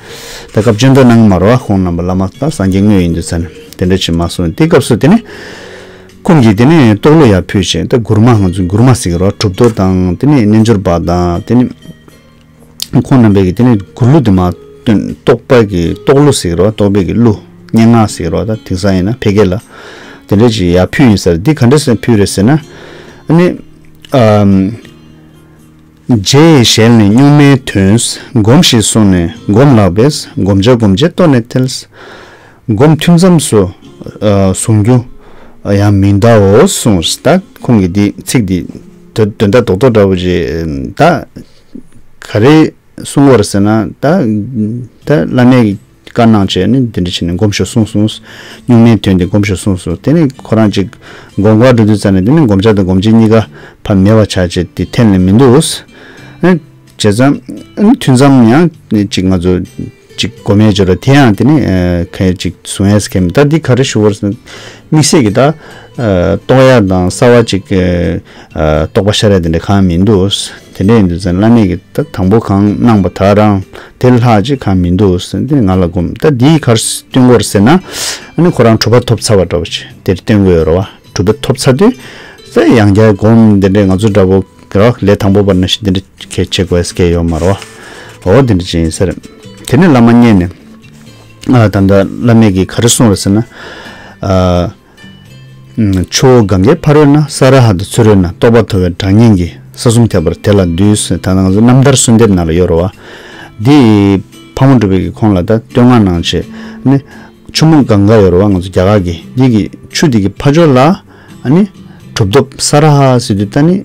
ད་བཀའ་བཀྱོན་ད་གནང་གི་མ་རེད་བ། ཁོང་རྣམ་པ་བླ་མ་ད་སངས་རྒྱས་དངོས་ཡིན་དུས་ཙང་དེ་འདྲ་ཅིག་མ་གསུངས་དེ་སྐབས་སུ་དེ་ནས། ཁོང་གིས་དེ་ནས་རྟོགས་བློ་ཡར་ཕུལ་བྱས་ད་མགུར་མ་ང་ཚོ་མགུར་མ་ཟེར་གི་རོ་གྲུབ་ཐོབ་དང་དེ་ནས་རྣལ་འབྱོར་པ་དང་དེ་ནས་ཁོང་རྣམ་པས་ཀྱིས་དེ་ནས་མགུར་གླུ་དེ་མ་བཏོན་རྟོགས་པ་གི་རྟོགས་གླུ་ཟེར་གི་རོ་རྟོགས་པའི་གི་གླུ་སྙན་ངག་ཟེར་གི་རོ་ད་དེང་སང་ཡིན་ན་ཕལ་སྐད་ལ་དེ་འདྲ་ཅིག་ཡར་ཕུལ་ཡིན་ཟེར། འདི་ག་འདྲ་སེ་ཕུལ་རེད་ཟེར་ན་ཨ་ནི་ཨམ། རྗེ་ཡི་ཞལ་ནས་གཉུག་མའི་དོན། སྒོམས་ཤིག་གསུངས་ནས་སྒོམ་ལགས་པས། སྒོམ་བྱ་སྒོམ་བྱེད་ལྟོ་ནས་ཐལ། སྒོམ་ཐུན་མཚམས་སུ་ཨ་བཟུང་རྒྱུ་ཡང་མི་འདའོ་གསུངས། ད་ཁོང་གིས་འདི་ཚིག་འདི་དོན་དོན་དག་རྡོག་རྡོག་འདྲ་བོ་ཅིག་ད་ག་རེ་གསུང་བར་ཟེར་ན་ད་ད་བླ་མས་བཀའ་གནང་བྱས་ནས་འདི་འདྲ་བྱས་ནས་སྒོམ་ཤོག་གསུངས་སོང་། གཉུག་མའི་དོན་དེ་སྒོམ་ཤོག་གསུངས་སོང་། དེ་ནས་ཁོ་རང་ཅིག་སྒོམ་ག་འགྲོ་དུས་ཙ་ནས་དེ་ནས་སྒོམ་བྱ་དང་སྒོམ་བྱེད་གཉིས་ཀ་ཕར་མེད་པ་ཆགས་བྱས་དེ་ཐེན་ལས་མི་འདུག་ཨ་བྱས་ཙང་ཨ་ཐུན་མཚམས་ཡང་ཅིག་ང་ཚོ་ཅིག་སྒོམ་ཡས་སྦྱོར་བ་དེ་ཡང་དེ་ནས་ཨ་ག་ཅིག་གསུང་ཡས་ཁེམ་ད་འདི་ག་རེ་ཞུ་བར་སོང་། དམིགས་བསལ་གྱི་ད་ཨ་རྟོགས་ཡས་དང་གསར་བ་ཅིག་ཨ་རྟོགས་པ་ཤར་ཡས་དེ་འདྲ་གང་མི་འདུག་དེ་འདྲ་ཡིན་དུས་ཙང་བླ་མས་ཀྱི་ད་དང་པོ་གང་གནང་པ་ད་རང་དེ་ལྷག་ཅིག་གང་མི་འདུག་ཟེར་འདི་ང་ལ་སྒོམ་ད་འདིའི་གར་སྟོན་གོ་ར་ཟེར་ན་ཨ་ནི་ཁོ་རང་གྲུབ་པ་ཐོབ་ཚར་བ་འདྲ་བ་ཅིག་དེར་སྟོན་གོ་ཡོད་ར་བ། གྲུབ་པ་ཐོབ་ཚར་དུས་ད་ཡང་བསྐྱར་སྒོམ་འདི་འདྲའི་ང་ཚོ་འདྲ་བོ་ར་ལས་དང་པོ་བར་ན་ཞིག་འདི་འདྲ་ཁས་བྱེད་དགོས་སྐད་ཡོད་མ་ར་བ། འོ་འདི་འདྲ་ཅིག་ཡིན་ཟེར། དེ་ནས་བླ་མ་མཉེས་ནས་ཨ་ད་ད་བླ་མས་ཀྱི་ག་རེ་གསུངས་ར་ཟེར་ན་ཨ། ཆུ་བོ་གངྒཱའི་ཕ་རོལ་ན། ས་ར་ཧ་དང་ཚུ་རོལ་ན། རྟོགས་པ་ཐོབ་པའི་གྲགས་སྙན་གྱིས། ས་གསུམ་ཁྱབ་པར་དེ་ལ་འདུད། ད་ནང་ཚོ་རྣམ་ཐར་གསོལ་འདེབས་ནང་ལ་ཡོད་རེད་བ། འདི་ཕག་མོ་གྲུ་པའི་གི་ཁོང་ལ་ད་བསྟོད་བསྔགས་གནང་བྱས་ནི་ཆུ་མོ་གངྒཱ་ཡོད་རེད་བ། ང་ཚོ་རྒྱ་གར་གི་འདི་གི་ཆུ་འདི་གི་ཕ་ཕྱོགས་ལ་ཨ་ནི་གྲུབ་ཐོབ་ས་ར་ཧ་ཟེར་དུས་ད་ནི་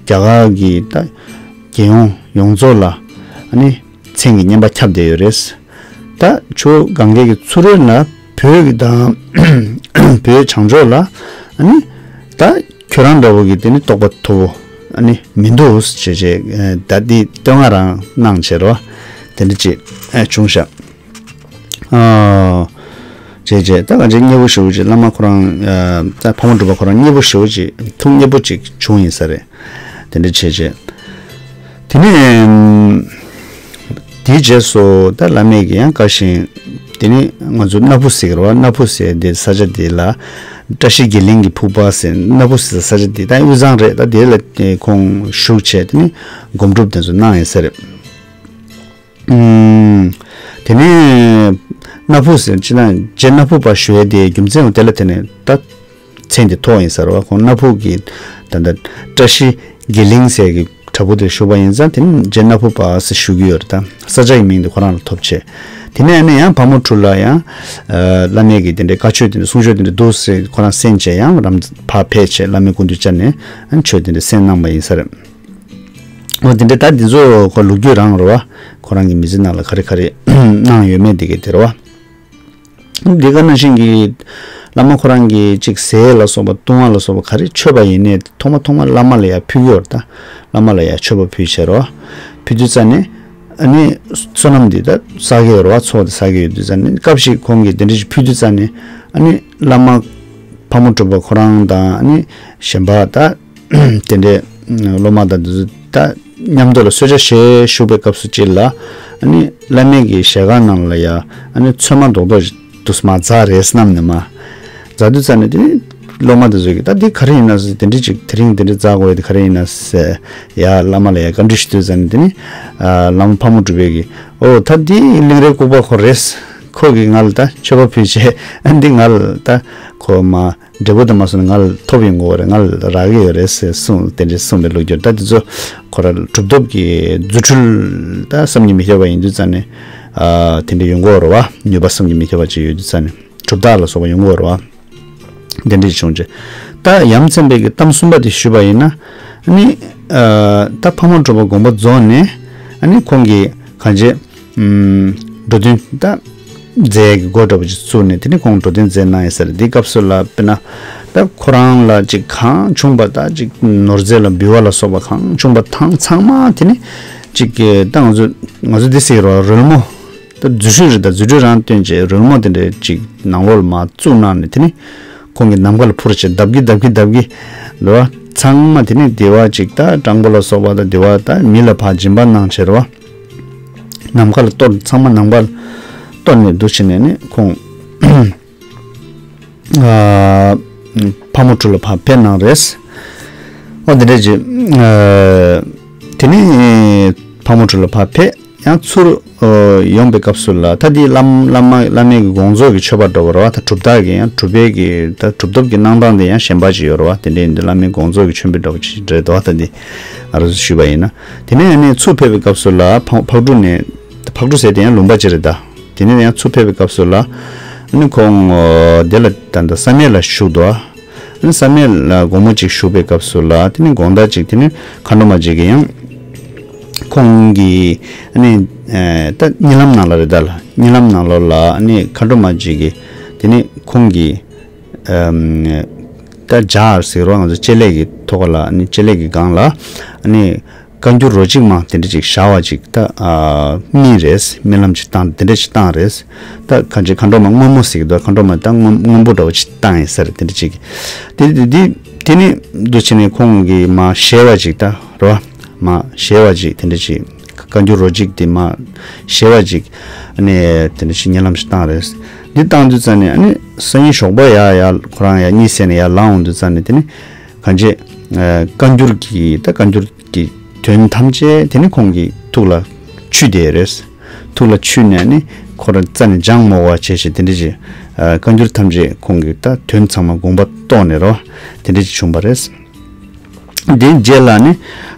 རྒྱ་གར་གི་ད་རྒྱལ་ཡོངས་ཡོངས་རྫོགས་ལ་ཨ་ནི་མཚན་གྱི་བསྙེན་པ་ཁྱབ་བསྡད་ཡོད་རེད། ད་ཆུ་བོ་གངྒཱའི་གི་ཚུ་རོལ་ན་བོད་ཀྱི་དང་བོད་བྱང་ཕྱོགས་ལ་ཨ་ནི་ད་ཁྱོད་རང་འདྲ་བོ་གི་དེ་ནི་རྟོགས་པ་ཐོབ་བོ་ཨ་ནི་མི་འདུག་ཟེར་བྱས་ད་འདི་བསྟོད་བསྔགས་རང་གནང་བྱས་རོ། དེ་འདྲ་ཅིག་བྱུང་ཤག་ཨ་བྱས་བྱས་ད་ག་ཅིག་མཉེས་པོ་ཞེ་པོ་ཅིག་བླ་མ་ཁོ་རང་ད་ཕག་མོ་གྲུ་པ་ཁོ་རང་མཉེས་པོ་ཞེ་པོ་ཅིག་ཐུགས་མཉེས་པོ་ཅིག་བྱུང་ཡིན་ས་རེད། དེ་འདྲ་བྱས་བྱས། དེ་ནས་དེའི་རྗེས་སུ་ད་བླ་མས་ཀྱི་ཡང་བཀའ་བཞིན་དེ་ནས་ང་ཚོ་སྣ་ཕུ་ཟེར་གི་རེད་བ། སྣ་ཕུ་ཟེར་དེ་ས་ཆ་དེ་ལ་བཀྲ་ཤིས་དགེ་གླིང་གི་ཕུག་པ་ཟེར། སྣ་ཕུ་ཟེར་ས་ཆ་དེ་ད་དབུས་གཙང་རེད། ད་དེ་ལ་ཁོང་བཞུགས་བྱས་དེ་ནས་སྒོམ་སྒྲུབ་དེ་ཚོ་གནང་ཡོད་ས་རེད། ཨུམ། དེ་ནས་སྣ་ཕུ་ཟེར་ཅི་ན་རྗེ་སྣ་ཕུ་པ་ཞུ་ཡས་དེ་རྒྱུ་མཚན་འོ་དེ་ལ་དེ་ནས་ད་མཚན་དེ་ཐོགས་ཡིན་ས་རེད་བ། ཁོང་སྣ་ཕུ་གི་ད་ལྟ་བཀྲ་ཤིས་དགེ་གླིང་ཟེར་གི་གྲྭ་པོ་དེ་བཞུགས་པ་ཡིན་ཙང་དེ་ནས་རྗེ་སྣ་ཕུ་པ་ཟེར་ཞུ་གི་ཡོད་རེད། ད་ས་ཆ་ཡི་མིང་དེ་ཁོ་རང་ལ་ཐོབ་བྱས། དེ་ནས་ཨ་ནི་ཡང་ཕག་མོ་གྲུ་ལ་ཡང་བླ་མས་ཀྱི་དེ་འདྲའི་བཀའ་ཆོས་དེ་འདྲ་གསུང་ཆོས་དེ་འདྲ་འདུག་ཟེར་ཁོ་རང་གསན་བྱས་ཡང་རམ་ཕར་ཕེབས་བྱས་བླ་མའི་སྐུ་མདུན་བཅར་ནས་ཨ་ནི་ཆོས་དེ་འདྲ་གསན་གནང་པ་ཡིན་ས་རེད། འོ་དེ་འདྲ་ད་འདི་ཚོ་ཁོ་ལོ་རྒྱུས་རང་རེད་བ། ཁོ་རང་གི་མི་ཚེ་ནང་ལ་ག་རེ་ག་རེ་གནང་ཡོད་མེད་འདི་ག་དེ་རེད་བ། འདི་ག་ནང་བཞིན་གྱི་བླ་མ་ཁོ་རང་གི་ཅིག་ཟས་ལ་སོགས་པ་བཏུང་བ་ལ་སོགས་པ་ག་རེ་མཆོད་པ་ཡིན་ནའི་ཐོག་མ་ཐོག་མ་བླ་མ་ལ་ཡར་ཕུལ་གྱི་ཡོད་རེད། ད་བླ་མ་ལ་ཡར་མཆོད་པ་ཕུལ་བྱས་རེད་བ། ཕུལ་དུས་ཙ་ནས་ཨ་ནི་བསོད་ནམས་འདི་ད་བསགས་ཀྱི་ཡོད་རེད་བ། ཚོགས་འདི་བསགས་ཀྱི་ཡོད་དུས་ཙ་ནས་སྐབས་ཤིག་ཁོང་གིས་དེ་འདྲ་ཞིག་ཕུལ་དུས་ཙ་ནས་ཨ་ནི་བླ་མ། ཕག་མོ་གྲུ་པ་ཁོ་རང་དང་ཨ་ནི་གཞན་པ་ད་དེ་འདྲའི་སློབ་མ་དང་དེ་ཚོ་ད་མཉམ་དུ་ལ་གསོལ་ཇ་བཞེས་བཞུགས་པའི་སྐབས་སུ་ཅིག་ལ་ཨ་ནི་བླ་མའི་གི་ཞལ་ཁང་ནང་ལ་ཡ་ཨ་ནི་ཚོད་མ་རྡོག་རྡོག་ཅིག་དུ་མ་འཛག་རེད་བསམ་ནས་མ་འཛག་དུས་ཙ་ནས་དེ་ནི་སློབ་མ་དེ་ཚོ་གིས་ད་འདི་ག་རེ་ཡིན་ན་ཟེར། དེ་འདྲ་ཅིག་དེ་རིང་དེ་འདྲ་འཛག་དགོས་ཡ་དེ་ག་རེ་ཡིན་ན་ཟེར། ཡ་བླ་མ་ལ་ཡ་བཀའ་འདྲི་ཞུ་དུས་ཙ་ནས་དེ་ནི་ཨ་བླ་མ་ཕག་མོ་གྲུ་པས་ཀྱིས་ཨོ་ད་འདི་གླིང་རས་ལྐུགས་པ་ཁོ་རེད། ཁོ་གིས་ང་ལ་ད་མཆོད་པ་ཕུལ་བྱས་ཨ་འདི་ང་ལ་ད་ཁོ་མ་འབྲས་བུ་དང་མ་སོང་ན་ང་ལ་ཐོབ་ཡོང་གི་ཡོད་རེད། ང་ལ་རག་གི་ཡོད་རེད་ཟེར་གསུངས། དེ་འདྲ་གསུངས་པའི་ལོ་རྒྱུས། ད་དེ་ཚོ་ཁོ་ར་གྲུབ་ཐོབ་ཀྱི་རྫུ་འཕྲུལ་ད་བསམ་གྱིས་མི་ཁྱབ་པ་ཡིན་དུས་ཙ་ནས་ཨ་དེ་འདྲ་ཡོང་གི་ཡོད་རེད་བ། ནུས་པ་བསམ་གྱིས་མི་ཁྱབ་པ་ཅིག་ཡོད་དུས་ཙ་ནས་གྲུབ་རྟགས་ལ་སོགས་པ་ཡོང་གི་ཡོད་རེད་བ། དེ་འདྲ་བྱུང་རྗེས་ད་ཡ་མཚན་པའི་གི་གཏམ་གསུམ་པ་དེ་ཞུས་པ་ཡིན་ན་ནི་ཨ་ད་ཕག་མོ་གྲུ་པ་དགོངས་པ་རྫོགས་ནས་ཨ་ནི་ཁོང་གིས་གང་བྱས། ཨུམ། འགྲོ་དོན་ད་མཛད་ཀྱི་སྒོ་འདྲ་པོ་ཅིག་བཙུགས་ནས་དེ་ནས་ཁོང་འགྲོ་དོན་མཛད་གནང་ཡོད་ས་རེད། འདི་སྐབས་སུ་ལ་དཔེར་ན་ད་ཁོ་རང་ལ་ཅིག་གང་བྱུང་པ་ད་ཅིག་ནོར་རྫས་ལ་འབུལ་བ་ལ་སོགས་པ་གང་བྱུང་པ་དང་ཚང་མ་དེ་ནས་ཅིག་ད་ང་ཚོ་ང་ཚོ་འདི་ཟེར་གྱི་རེད་བ། རོལ་མོ་ད་རྫུ་འཕྲུལ་རེད། ད་རྫུ་འཕྲུལ་རང་བཏོན་བྱས་རོལ་མོ་དེ་འདྲ་ཅིག་ནང་ལོགས་ལ་མར་བཙུགས་གནང་ནས་དེ་ནས་ཁོང་གིས་ནམ་མཁའ་ལ་འཕུར་བྱས་བརྡབ་ཀྱི་བརྡབ་ཀྱི་བརྡབ་ཀྱི་འདུག་བ། ཚང་མ་དེ་ནས་དེ་བ་ཅིག་ད་སྤྲང་པོ་ལ་སོགས་པ་ད་དེ་བ་ད་མི་ལ་ཕར་སྦྱིན་པ་གནང་བྱས་རེད་བ། ནམ་མཁའ་ལ་གཏོར། ཚང་མ་ནམ་མཁའ་ལ་གཏོར་ནས་འདུག་བྱས་ནས་ནི་ཁོང་ཨ་ཕག་མོ་གྲུ་ལ་ཕར་ཕེབས་གནང་རེད། ཨོ་དེ་འདྲ་ཅིག་ཨ་དེ་ནས་ཕག་མོ་གྲུ་ལ་ཕར་ཕེབས། ཡང་ཚུར་ཨ་ཡོང་པའི་སྐབས་སུ་ལ་ད་འདི་བླ་བླ་མ་བླ་མའི་གི་དགོངས་རྫོགས་ཀྱི་མཆོད་པ་འདྲ་བོ་རེད་བ། ད་གྲུབ་རྟགས་ཀྱི་ཡང་གྲུབ་པའི་གི་ད་གྲུབ་ཐོབ་ཀྱི་གནང་སྟངས་དེ་ཡང་གཞན་པ་ཅིག་ཡོད་རེད་བ། དེ་འདྲ་ཡིན་དུས་བླ་མའི་དགོངས་རྫོགས་ཀྱི་མཆོད་འབུལ་འདྲ་བོ་ཅིག་རེད་འདུག་བ། ད་འདི་ང་རང་ཚོ་ཞུས་པ་ཡིན་ན། དེ་ནས་ཡང་ནས་ཚུར་ཕེབས་པའི་སྐབས་སུ་ལ་ཕག་ཕག་གྲུ་ནས་ཕག་གྲུ་ཟེར་དེ་ཡང་ལུང་པ་ཅིག་རེད་ད། དེ་ནས་ཡང་ཚུར་ཕེབས་པའི་སྐབས་སུ་ལ་ནི་ཁོང་དེ་ལ་ད་ད་བསམ་ཡས་ལ་བཞུགས་འདུག་བ། ཨ་ནི་བསམ་ཡས་ལ་དགོང་མོ་གཅིག་བཞུགས་པའི་སྐབས་སུ་ལ་དེ་ནི་དགོང་དག་གཅིག་དེ་ནི་མཁའ་འགྲོ་མ་གཅིག་གིས་ཡང་ཁོང་གི་ཨ་ནི་ཨ་ད་གཉིད་ལམ་ནང་ལ་རེད་ད་ལ། གཉིད་ལམ་ནང་ལོགས་ལ་ཨ་ནི་མཁའ་འགྲོ་མ་གཅིག་གིས་དེ་ནི་ཁོང་གི་ཨམ་ད་ཇ་ཟེར་རོ། ང་ཚོ་ལྕེ་ལེགས་ཀྱི་ཐོག་ལ་ཨ་ནི་ལྕེ་ལེགས་ཀྱི་སྒང་ལ་ཨ་ནི་བཀའ་འགྱུར་རོ་གཅིག་མ་དེ་འདྲ་ཅིག་བཞག་པ་ཅིག་ད་ཨ་རྨིས་རེད། རྨི་ལམ་ཅིག་བཏང་། དེ་འདྲ་ཅིག་བཏང་རེད། ད་གང་ཅི་མཁའ་འགྲོ་མ་སྔོན་མོ་ཟེར་གྱི་འདུག་མཁའ་འགྲོ་མ་ད་སྔོན་སྔོན་པོ་འདྲ་བོ་ཅིག་བཏང་ཡིན་ས་རེད། དེ་འདྲ་ཅིག་དེ་དེ་དེ་དེ་ནི་འདུག་བྱས་ནས་ཁོང་གིས་མ་ཞེས་པ་ཅིག་ད་རོ། མ་ཞེས་པ་ཅིག་དེ་འདྲ་ཅིག་བཀའ་འགྱུར་རོ་གཅིག་དེ་མ་ཞེས་པ་ཅིག་ཨ་ནི་དེ་འདྲ་ཅིག་གཉིད་ལམ་ཞིག་བཏང་རེད། འདི་བཏང་དུས་ཙ་ནས་ཨ་ནི་སང་ཉིན་ཞོགས་པ་ཡར་ཡར་ཁོ་རང་ཡར་གཉིད་སད་ནས་ཡར་ལངས་འོང་དུས་ཙ་ནས་དེ་ནི་གང་ཅི་ཨ་བཀའ་འགྱུར་གྱི་ད་བཀའ་འགྱུར་གྱི་དོན་ཐམས་ཅད་དེ་ནི་ཁོང་གི་ཐུགས་ལ་ཆུད་བསྡད་རེད། ཐུགས་ལ་ཆུད་ནས་ནི་ཁོ་རང་རྩ་ནས་སྦྱང་མ་དགོས་པ་བྱས་བྱས་དེ་འདྲ་ཅིག་ཨ་བཀའ་འགྱུར་ཐམས་ཅད་ཁོང་གིས་ད་དོན་ཚང་མ་དགོངས་པ་རྟོགས་ནས་རོ། དེ་འདྲ་ཅིག་བྱུང་བ་རེད། དེའི་རྗེས་ལ་ནི་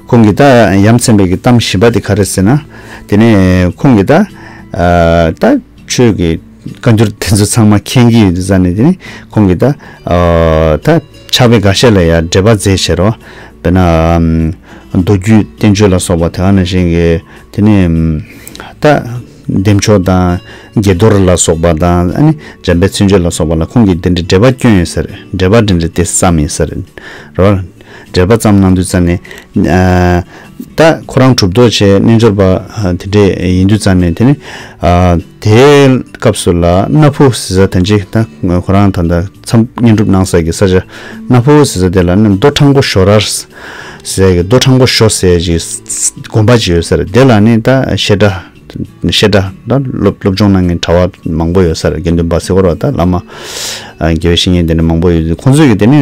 ཁོང་གིས་ད་ཡ་མཚན་པའི་གི་གཏམ་བཞི་པ་དེ་ག་རེ་ཟེར་ན། དེ་ནས་ཁོང་གིས་ད་ཨ་ད་ཆོས་ཀྱི་བཀའ་འགྱུར་དེ་ཚོ་ཚང་མ་མཁྱེན་གྱི་ཡོད་དུས་ཙ་ནས་དེ་ནི་ཁོང་གིས་ད་ཨ་ད་ཕྱག་དཔེ་འགའ་ཤས་ལ་ཡ་འགྲེལ་པ་མཛད་བྱས་རོ། དཔེར་ན་ཨམ་མདོ་རྒྱུད་བསྟན་བཅོས་ལ་སོགས་པ་དེ་ག་ནང་བཞིན་གྱི་དེ་ནི་ཨམ་ད་བདེ་མཆོག་དང་དགྱེས་རྡོར་ལ་སོགས་པ་དང་ཨ་ནི་འཇམ་དཔལ་མཚན་བརྗོད་ལ་སོགས་པ་ལ་ཁོང་གིས་དེ་འདྲའི་འགྲེལ་པ་བསྐྱོན་ཡོད་ས་རེད། འགྲེལ་པ་དེ་འདྲ་དེ་བརྩམས་ཡོད་ས་རེད་རོ། འགྲེལ་པ་བརྩམས་གནང་དུས་ཙ་ནས་ཨ་ད་ཁོ་རང་གྲུབ་ཐོབ་བྱས་རྣལ་འབྱོར་པ་ཨ་དེ་འདྲས་ཡིན་དུས་ཙ་ནས་དེ་ནི་ཨ་དེའི་སྐབས་སུ་ལ་སྣ་ཕུ་ཟེར་ས་དེ་འདྲས་ད་ཁོ་རང་ད་ལྟ་མཚམས་བསྙེན་སྒྲུབ་གནང་ས་གི་ས་ཆ་སྣ་ཕུ་ཟེར་ས་དེ་ལ་ནི་རྡོ་ཕྲང་པོ་ཞོ་རར་ཟེར་གི་རྡོ་ཕྲང་པོ་ཞོ་ཟེར་གྱི་དགོན་པ་ཅིག་ཡོད་ས་རེད། དེ་ལ་ནི་ད་བཤད་གྲྭ་བཤད་གྲྭ་ད་སློབ་སློབ་སྦྱོང་གནང་མཁན་གྲྭ་བ་མང་པོ་ཡོད་ས་རེད། དགེ་འདུན་པ་ཟེར་བ་རེད་བ། ད་བླ་མ་ཨ་དགེ་བའི་བཤེས་གཉེན་དེ་འདྲ་མང་པོ་ཡོད། ཁོང་ཚོས་ཀྱི་དེ་ནི་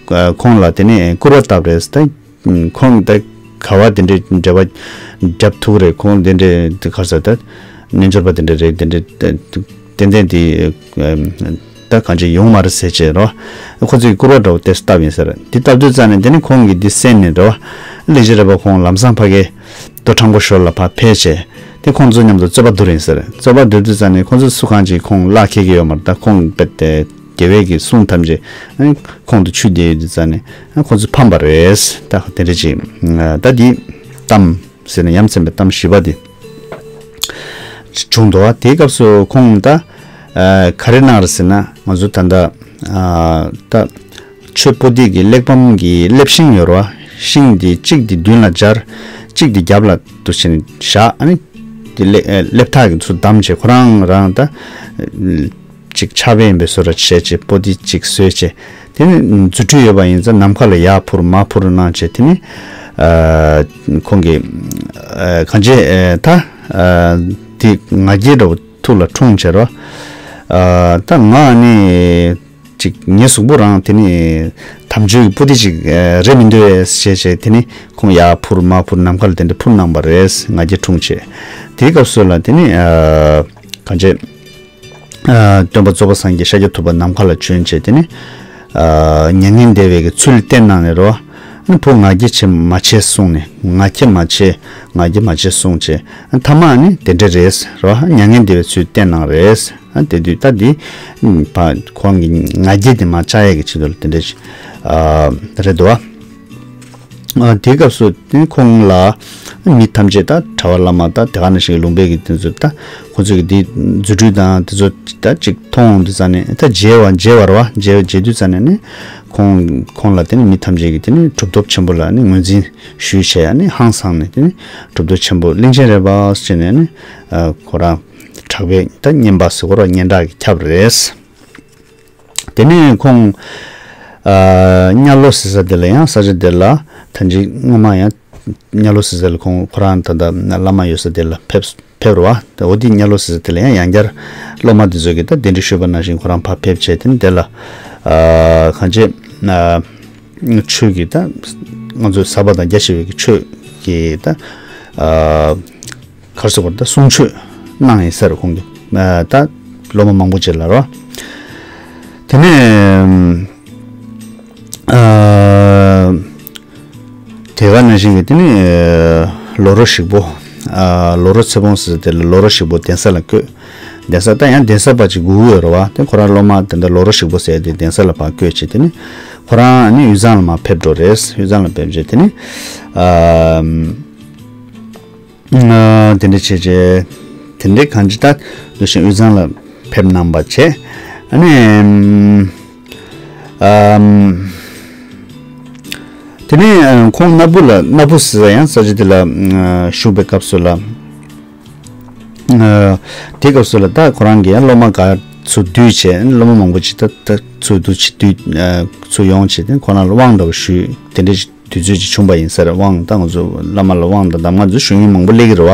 ཨ་ཁོང་ལ་དེ་ནི་སྐུར་བ་བཏབ་རེད། ད་ཁོང་ད་ག་བ་དེ་འདྲའི་འབྲེལ་བ་རྒྱབ་ཐུབ་རེད། ཁོང་དེ་འདྲའི་དེ་ག་རེ་ཟེར་ད་རྣལ་འབྱོར་པ་དེ་འདྲ་རེད། དེ་འདྲའི་ཏན་ཏན་དེ་ཨ་ད་གང་ཅི་ཡོང་མ་རེད་ཟེར་བྱས་རོ། ཁོ་ཚོས་སྐུར་བ་འདྲ་བོ་དེ་བཏབ་ཡིན་ཟེར། དེ་བཏབ་དུས་ཙ་ནས་དེ་ནི་ཁོང་གིས་འདི་གསན་ནས་རོ། གླིང་རྗེ་རས་པ་ཁོང་ལམ་སང་ཕ་གི་རྡོ་ཕྲང་པོ་ཞོར་ལ་ཕར་ཕེབས་བྱས་དེ་ཁོང་ཚོ་མཉམ་དུ་རྩོད་པ་བསྡུར་ཡིན་ཟེར། རྩོད་པ་བསྡུར་དུས་ཙ་ནས་ཁོང་ཚོ་སུ་གང་ཅིག་ཁོང་བརླག་འཁེལ་གྱི་ཡོད་མ་རེད། ད་ཁོང་རྦད་དེ་རྒྱལ་བའི་གི་གསུང་ཐམས་ཅད་ཨ་ནི་ཁོང་དུ་ཆུད་བསྡད་ཡོད་དུས་ཙ་ནས་ཨ་ཁོང་ཚོ་ཕམ་པ་རེད། ད་དེ་འདྲ་ཅིག་ད་འདི་གཏམ་ཟེར་ན་ཡ་མཚན་པའི་གཏམ་བཞི་པ་འདི་བྱུང་འདུག་དེའི་སྐབས་སུ་ཁོང་ད་ཨ་ག་རེ་གནང་རེད་ཟེར་ན། ང་ཚོ་ད་ལྟ་ཨ་ད་ཆུ་པོ་ཏི་གི་གླེགས་བམ་གྱི་གླེགས་ཤིང་ཡོད་རེད་བ། ཤིང་འདི་གཅིག་འདི་མདུན་ལ་སྦྱར། གཅིག་འདི་རྒྱབ་ལ་འདུག་བྱས་ནས་བཞག་ཨ་ནི་དེ་གླེ་ཨ་གླེགས་ཐག་གི་ཚུར་བསྡམས་བྱས་ཁོ་རང་རང་ད་ཅིག་ཕྱག་དཔེ་ཡིན་པའི་བཟོ་འདྲ་བྱས་བྱས་པོ་ཏི་ཅིག་བཟོས་བྱས། དེ་ནི་རྫུ་འཕྲུལ་ཡོད་པ་ཡིན་ཙང་ནམ་མཁའ་ལ་ཡར་འཕུར་མར་འཕུར་གནང་བྱས། དེ་ནི་ཨ་ཁོང་གིས་ཨ་གང་བྱས་ཨ་ད་ཨ་དེ་ང་རྒྱལ་འདྲ་བོ་ཐུགས་ལ་འཁྲུངས་བྱས་རོ། ཨ་ད་ང་ནི་ཅིག་ངའི་གཟུགས་པོ་རང་དེ་ནི་དམ་ཆོས་ཀྱི་པོ་ཏི་ཅིག་ཨ་རེད་མི་འདུག་ཟེར་བྱས། དེ་ནི་ཁོང་ཡར་འཕུར་མར་འཕུར་ནམ་མཁའ་ལ་དེ་འདྲ་འཕུར་གནང་བ་རེད། ང་རྒྱལ་འཁྲུངས་བྱས། དེའི་སྐབས་སུ་ལ་དེ་ནི་ཨ་གང་བྱས། ཨ་སྟོན་པ་རྫོགས་པ་སངས་རྒྱས་ཤཱཀྱ་ཐུབ་པ་ནམ་མཁའ་ལ་བྱོན་བྱས། དེ་ནི་ཨ་མྱ་ངན་འདས་པའི་གི་ཚུལ་བསྟན་གནང་ནས་རོ། ཨ་ནི་བུ་ང་རྒྱལ་ཆེ་མ་བྱེད་གསུངས་ནས། ང་རྒྱལ་མ་བྱེད། ང་རྒྱལ་མ་བྱེད་གསུངས་བྱས། ཨ་ཐ་མ་ནི་དེ་འདྲ་རེད་རོ། མྱ་ངན་འདས་པའི་ཚུལ་བསྟན་གནང་རེད། ཨ་དེ་དུས་ད་འདི་ཕ་ཁོང་གི་ང་རྒྱལ་དེ་མར་བཅག་ཡས་ཀྱི་ཆེད་དུ་ལ་དེ་འདྲ་ཞིག་ཨ་རེད་འདུག་བ། ཨ་དེའི་སྐབས་སུ་དེ་ཁོང་ལ་མི་ཐམས་ཅད་ད་གྲྭ་པ་བླ་མ་ད་དེ་ག་ནང་བཞིན་ལུང་པའི་གི་དེ་ཚོ་ད་ཁོ་ཚོས་གི་དེ་རྫུ་འཕྲུལ་དང་དེ་ཚོ་ད་ཅིག་མཐོང་དུས་ཙ་ནས། ད་མཇལ་བ་མཇལ་བ་རེད་བ། མཇལ་མཇལ་དུས་ཙ་ནས་ནི་ཁོང་ཁོང་ལ་དེ་ནི་མི་ཐམས་ཅད་ཀྱིས་དེ་ནི་གྲུབ་ཐོབ་ཆེན་པོ་ལ་ནི་ངོས་འཛིན་ཞུས་བྱས། ཡ་ནི་ཧང་སངས་ནས་དེ་ནི་གྲུབ་ཐོབ་ཆེན་པོ་གླིང་ཆེན་རས་པ་ཟེར་ནས་ནི་ཨ་ཁོ་རང་གྲགས་པའི་ད་བསྙེན་པ་ཟེར་དགོས་རེད་བ། སྙན་གྲགས་ཀྱིས་ཁྱབ་རེད། དེ་ནས་ཁོང་ཨ་གཉའ་ལོ་ཟེར་ས་དེ་ལ་ཡང་། ས་ཆ་དེ་ལ་ད་ཅི་སྔོན་མ་ཡང་གཉའ་ལོ་ཟེར་ས་ལ་ཁོང་ཁོ་རང་ད་ལྟ་བླ་མ་ཡོད་ས་དེ་ལ་ཕེབས་ཕེབས་རེད་བ། འོ་དེ་གཉའ་ལོ་ཟེར་ས་དེ་ལ་ཡང་ཡང་བསྐྱར་སློབ་མ་དེ་ཚོ་གིས་ད་གདན་འདྲེན་ཞུས་པ་ནང་བཞིན་ཁོ་རང་ཕར་ཕེབས་བྱས། དེ་ནས་དེ་ལ་ཨ་གང་བྱས་ཨ་ཆོས་ཀྱི་ད་ང་ཚོས་ཟབ་པ་དང་རྒྱ་ཆེ་བའི་གི་ཆོས་ཀྱི་ད་ཨ་ག་རེ་ཟེར་དགོས་རེད། ད་གསུང་ཆོས་གནང་ཡིན་ཟེར། ཁོང་གིས་ཨ་ད་སློབ་མ་མང་པོ་ཅིག་ལ་རོ། དེ་ནས་ཨ་དེ་ག་ནང་བཞིན་གྱི་དེ་ནས་ལོ་རོ་ཞིག་པོ། ཨ་ལོ་རོ་ཚེ་སྤོང་ཟེར་དེ་ལ་ལོ་རོ་ཞིག་པོ་གདན་ས་ལ་བསྐོས། གདན་ས་ད་ཡང་གདན་ས་པ་ཅིག་དགོས་ཀྱི་ཡོད་རེད་བ། དེ་ཁོ་རང་སློབ་མ་དེ་འདྲ་ལོ་རོ་ཞིག་པོ་ཟེར་དེ་གདན་ས་ལ་ཕར་བསྐོས་བྱས། དེ་ནས་ཁོ་རང་ནི་དབུས་གཙང་ལ་མར་ཕེབས་འགྲོ་རེད། དབུས་གཙང་ལ་ཕེབས་རྗེས་དེ་ནས་ཨ། ཨ་དེ་འདྲ་བྱས་རྗེས་དེ་འདྲའི་གང་ཅི་ད་ལུ་ཞིང་དབུས་གཙང་ལ་ཕེབས་གནང་བ་བྱས། ཨ་ནི་ཨམ་དེ་ནས་ཨ་ཁོང་སྣ་བུ་ལ། སྣ་བུ་ཟེར་ཡང་ས་ཆ་དེ་ལ་ཨ་བཞུགས་པའི་སྐབས་སུ་ལ། ཨ་དེ་སྐབས་སུ་ལ་ད་ཁོ་རང་གི་ཡང་སློབ་མ་ག་ཚུར་བསྡུས་བྱས། སློབ་མ་མང་པོ་ཅིག་ད་ད་ཚུར་བསྡུ་ཅིག་བསྡུས་ཨ་ཚུར་ཡོང་བྱས། དེ་ཁོ་རང་ལ་དབང་འདྲ་བོ་ཞུས། དེ་འདྲའི་དུས་ཚོད་ཅིག་བྱུང་བ་ཡིན་ས་རེད། དབང་ད་ང་ཚོ་བླ་མ་ལ་དབང་དང་གདམས་ངག་ཚོ་ཞུ་མཁན་མང་པོ་སླེབས་ཀྱི་རེད་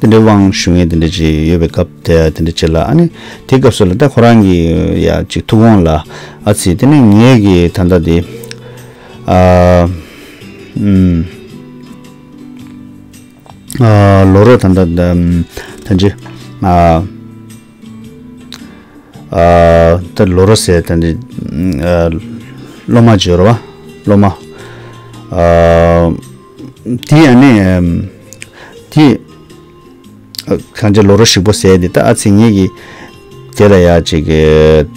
བ། དེ་འདྲའི་དབང་ཞུ་མཁན་དེ་འདྲ་ཅིག་ཡོད་པའི་སྐབས་དེ་དེ་འདྲ་ཅིག་ལ། ཨ་ནི་དེ་སྐབས་སུ་ལ་ད་ཁོ་རང་གི་ཡ་ཅིག་ཐུགས་དགོངས་ལ། ཨ་ཙི་དེ་ནི་ངེད་ཀྱི་ད་ལྟ་དེ་ཨ་ཨུམ་ཨ་ལོ་རོ་ད་ལྟ་ད་ཅི་ཨ། ཨ་ད་ལོ་རོ་ཟེར་ད་འདི་ཨ་སློབ་མ་བརྗོད་རོ་བ། སློབ་མ་ཨ་དེ་ཡང་ནི་དེ་གང་ཅི་ལོ་རོ་ཞིག་པོ་ཟེར་འདི་ད་ཨ་ཙི་ངེད་ཀྱི་དེ་ལ་ཡ་ཅིག་གི་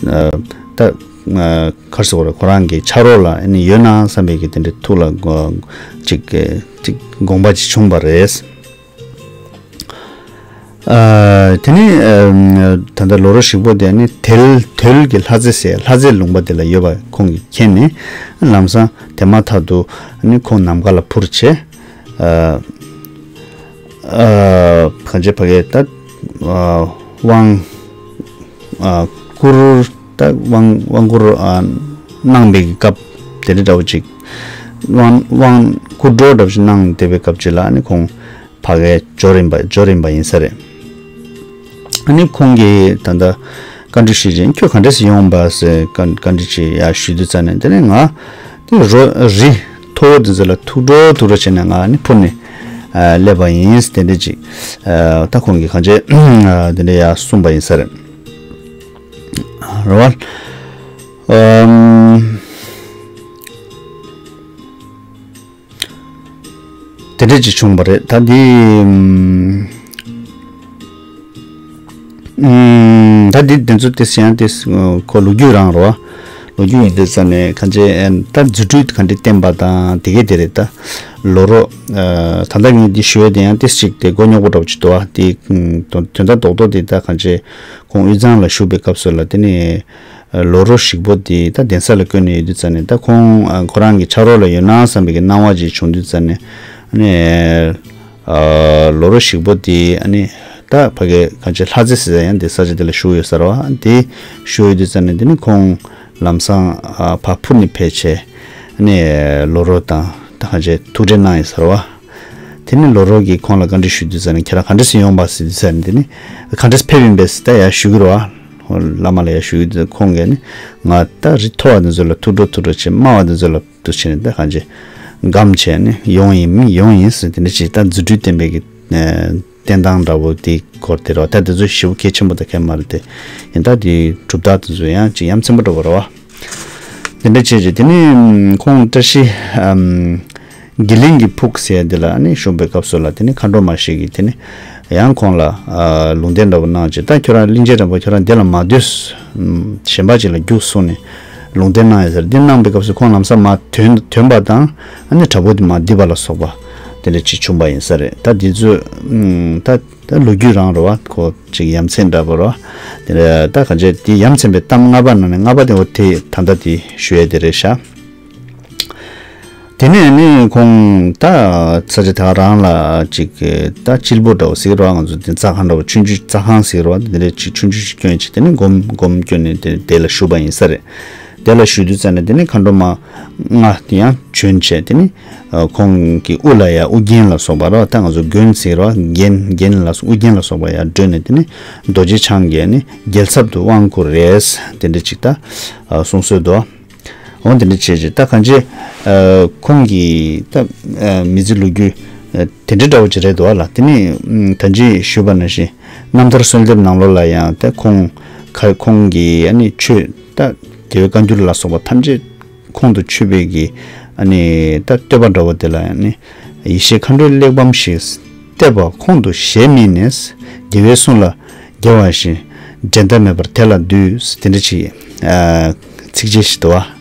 ཨ་ད་ཨ་གར་སོགས་ར་ཁོ་རང་གི་ཕྱག་རོགས་ལ་ཨ་ནི་ཡོད་ན་བསམ་པའི་གི་དེ་འདྲའི་ཐུགས་ལ་ཅིག་ཅིག་དགོངས་པ་ཅིག་བྱུང་བ་རེད། ཨ་དེ་ནས་ཨ་ད་ལྟ་ལོ་རོ་ཞིག་པོ་དེ་ནི་དལ་དོལ་གྱི་ལྷ་རྩེ་ཟེར། ལྷ་རྩེ་ལུང་པ་དེ་ལ་ཡོད་པ་ཁོང་གིས་མཁྱེན་ནས། ལམ་སང་དེ་མ་ཐག་ཏུ་ནི་ཁོང་ནམ་མཁའ་ལ་འཕུར་བྱས། ཨ་ཨ་གང་ཅི་ཕ་གི་ད་ཨ་དབང་ཨ་བསྐུར་ད་དབང་དབང་བསྐུར་ཨ་གནང་བའི་སྐབས་དེ་འདྲ་འདྲ་བོ་ཅིག་དབང་དབང་བསྐུར་སྒྲོག་འདྲ་བོ་ཅིག་གནང་བསྡད་པའི་སྐབས་ཅིག་ལ་ནི་ཁོང་ཕ་གིར་འབྱོར་ཡིན་པ་འབྱོར་ཡིན་པ་ཡིན་ས་རེད། ཨ་ནི་ཁོང་གིས་ད་ལྟ་བཀའ་འདྲི་ཞུས་རྗེས་ཁྱོད་ག་འདྲས་སེ་ཡོང་པ་ཟེར་བཀའ་བཀའ་འདྲི་ཅིག་ཡར་ཞུས་དུས་ཙ་ནས། དེ་ནས་ང་དེ་རོ་རི་མཐོ་བོ་དེ་ཚོ་ལ་ཐུག་འགྲོ་ཐུག་འགྲོ་བྱས་ནས་ང་ནི་འཕུར་ནས་ཨ་སླེབས་པ་ཡིན་དེ་འདྲས་ཅིག་ཨ་ད་ཁོང་གིས་གང་བྱས་ཨ་དེ་འདྲས་ཡར་གསུངས་པ་ཡིན་ས་རེད། རེད་བ། ཨམ། དེ་འདྲ་ཅིག་བྱུང་བ་རེད། ད་འདི་ཨམ། ད་འདི་དེ་ཚོ་དེ་ཡང་དེ་ཁོ་ལོ་རྒྱུས་རང་རེད་བ། ལོ་རྒྱུས་ཡིན་དུས་ཙ་ནས་གང་བྱས་ད་རྫུ་འཕྲུལ་ག་འདྲ་བསྟན་པ་དང་དེ་གས་དེ་རེད། ད་ལོ་རོ་ད་ལྟ་ངས་འདི་ཞུ་ཡས་དེ་ཡང་དེ་ཅིག་དེ་མགོ་རྙོག་པོ་འདྲ་པོ་ཅིག་འདུག་བ། དེ་དོན་དག་རྡོག་རྡོག་དེ་ད་གང་བྱས་ཁོང་དབུས་གཙང་ལ་བཞུགས་པའི་སྐབས་སུ་ལ་དེ་ནས། ལོ་རོ་ཞིག་པོ་དེ་ད་གདན་ས་ལ་བསྐོས་ནས་ཡོད་དུས་ཙ་ནས། ད་ཁོང་ཁོ་རང་གི་ཕྱག་རོགས་ལ་ཡོད་ན་བསམ་པའི་གི་སྣང་བ་ཅིག་བྱུང་དུས་ཙ་ནས། ཨ་ནི་ལོ་རོ་ཞིག་པོ་དེ་ཨ་ནི་ད་ཕ་གི་གང་ཅི་ལྷ་རྩེ་ཟེར་ཡང་དེ་ས་ཆ་དེ་ལ་བཞུགས་ཡོད་ས་རེད་བ། དེ་བཞུགས་ཡོད་དུས་ཙ་ནས་དེ་ནི་ཁོང་ ལམ་སང་ཨ་ཕར་འཕུར་ནས་ཕེབས་བྱས་ནས་ལོ་རོགས་དང་ད་གང་བྱས་ཐུག་འཕྲད་གནང་ཡིན་ཟེར་བ། དེ་ནས་ལོ་རོགས་ཀྱིས་ཁོང་ལ་བཀའ་འདྲི་ཞུས་དུས་ཙ་ནས་ཁྱེད་རང་ག་འདྲ་སེ་ཡོང་པ་ཟེར་དུས་ཙ་ནས་དེ་ནས་ག་འདྲ་སེ་ཕེབས་ཡིན་པས་ཟེར་ད་ཡར་ཞུ་གི་རེད་བ། བླ་མ་ལ་ཡར་ཞུ་གི་དུས་ཁོང་གིས་ནི་ང་ད་རི་མཐོ་བ་དེ་ཚོ་ལ་ཐུག་འགྲོ་ཐུག་འགྲོ་བྱས་དམའ་བ་དེ་ཚོ་ལ་འདུག་བྱས་ནས་ད་གང་བྱས་སྒམ་བྱས་ནས་ཡོང་ཡིན་མིན་ཡོང་ཡིན་ཟེར་དེ་འདྲ་བྱས་ད་རྫུ་འཕྲུལ་བསྟན་པའི་གི་བསྟན་སྟངས་འདྲ་བོ་དེའི་སྐོར་དེ་རེད་བ། ད་དེ་ཚོ་ཞེ་པོ་གལ་ཆེན་པོ་ད་གལ་མ་རེད་དེ། ཡིན་ད་དེའི་གྲུབ་རྟགས་དེ་ཚོ་ཡང་ཅིག་ཡ་མཚན་པོ་འདྲ་བོ་རེད་བ། དེ་འདྲ་བྱས་རྗེས་དེ་ནས་ཁོང་བཀྲ་ཤིས་ཨམ་དགེ་ལེགས་ཀྱི་ཕུག་ཟེར་ཡ་དེ་ལ་ཨ་ནི་བཞུགས་པའི་སྐབས་སུ་ལ་དེ་ནས་མཁའ་འགྲོ་མ་ཞིག་གིས་དེ་ནས་ཡང་ཁོང་ལ་ཨ་ལུང་བསྟན་འདྲ་བོ་གནང་རྗེས་ད་ཁྱོད་རང་གླིང་རྗེ་རིན་པོ་ཁྱོད་རང་འདི་ལ་མ་སྡོད། གཞན་པ་ཅིག་ལ་རྒྱུགས་གསུངས་ནས་ལུང་བསྟན་གནང་ཡོད་ཟེར། འདི་གནང་པའི་སྐབས་སུ་ཁོང་ལམ་སང་མར་ཐོན་ཐོན་པ་དང་ཨ་ནི་བྲག་ཕུག་དེ་མར་རྡིབ་པ་ལ་སོགས་པ་དེ་འདྲ་ཅིག་བྱུང་པ་ཡིན་ས་རེད། ད་འདི་ཚོ་ད། ད་ལོ་རྒྱུས་རང་རེད་བ། ཁོ་ཅིག་ཡ་མཚན་འདྲ་པོ་རེད་བ། དེ་ནས་ད་གང་བྱས་དེ་ཡ་མཚན་པའི་གཏམ་ལྔ་པ་ནང་ནས་ལྔ་པ་དེ་འོ་དེ་ད་ལྟ་དེ་ཞུ་ཡ་དེ་རེད་ཤག་དེ་ནས་ནི་ཁོང་ད་ས་ཆ་དེ་ག་རང་ལ་ཅིག་ད་སྤྱིལ་པོ་འདྲ་བོ་ཟེར་གི་རེད་བ། ང་ཚོ་དེ་རྩྭ་ཁང་འདྲ་བོ་ཆུང་ཆུང་རྩྭ་ཁང་ཟེར་གི་རེད་བ། དེ་འདྲ་ཅིག་ཆུང་ཆུང་ཞིག་བསྐྱོན་བྱས་དེ་ནས་སྒོམ་སྒོམ་བསྐྱོན་ནས་དེ་དེ་ལ་བཞུགས་པ་ཡིན་ས་རེད། དེ་ལ་བཞུགས་དུས་ཙ་ནས་དེ་ནས་མཁའ་འགྲོ་མ་ལྔ་དེ་ཡང་བྱོན་བྱས་དེ་ནས་ཁོང་གི་དབུ་ལ་ཡང་དབུ་རྒྱན་ལ་སོགས་པ་རེད་བ། ད་ང་ཚོ་མགོན་ཟེར་བ་རྒྱན་རྒྱན་ལ་སོགས་དབུ་རྒྱན་ལ་སོགས་པ་ཡང་སྤྲོས་ནས་དེ་ནས་རྡོ་རྗེ་འཆང་གིས་ནི་རྒྱལ་ཚབ་ཏུ་དབང་བསྐུར་རེད། དེ་འདྲ་ཅིག་ད་གསུང་སྲོལ་འདུག་འོ་དེ་འདྲ་བྱས་རྗེས་ད་གང་ཅི་ཁོང་གི་ད་མི་ཚེ་ལོ་རྒྱུས་དེ་འདྲ་འདྲ་བོ་ཅིག་རེད་འདུག་བ་ལ། དེ་ནས་ད་ཅི་ཞུས་པ་ནང་བཞིན་རྣམ་ཐར་གསོལ་འདེབས་ནང་ལོགས་ལ་ཡང་ད་ཁོང་ཁ་ཁོང་གི་ཨ་ནི་ཆོས་ད་རྒྱལ་བའི་བཀའ་འགྱུར་ལ་སོགས་པ་ཐམས་ཅད་ཁོང་དུ་ཆུད་པའི་གི་ཨ་ནི་ད་བསྟོད་པ་འདྲ་བོ་དེ་ལ་ཨ་ནི་ཡེ་ཤེས་མཁའ་འགྲོའི་གླེགས་བམ་ཞིག་བལྟས་པ་ཁོང་དུ་ཞལ་དམིགས་ནས་རྒྱལ་བའི་གསུང་ལ་དགྱེས་པ་བཞིན་འགྲན་ཟླ་མེད་པར་དེ་ལ་འདུད། དེ་འདྲ་ཅིག་ཚིགས་བཅད་ཞིག་འདུག་བ།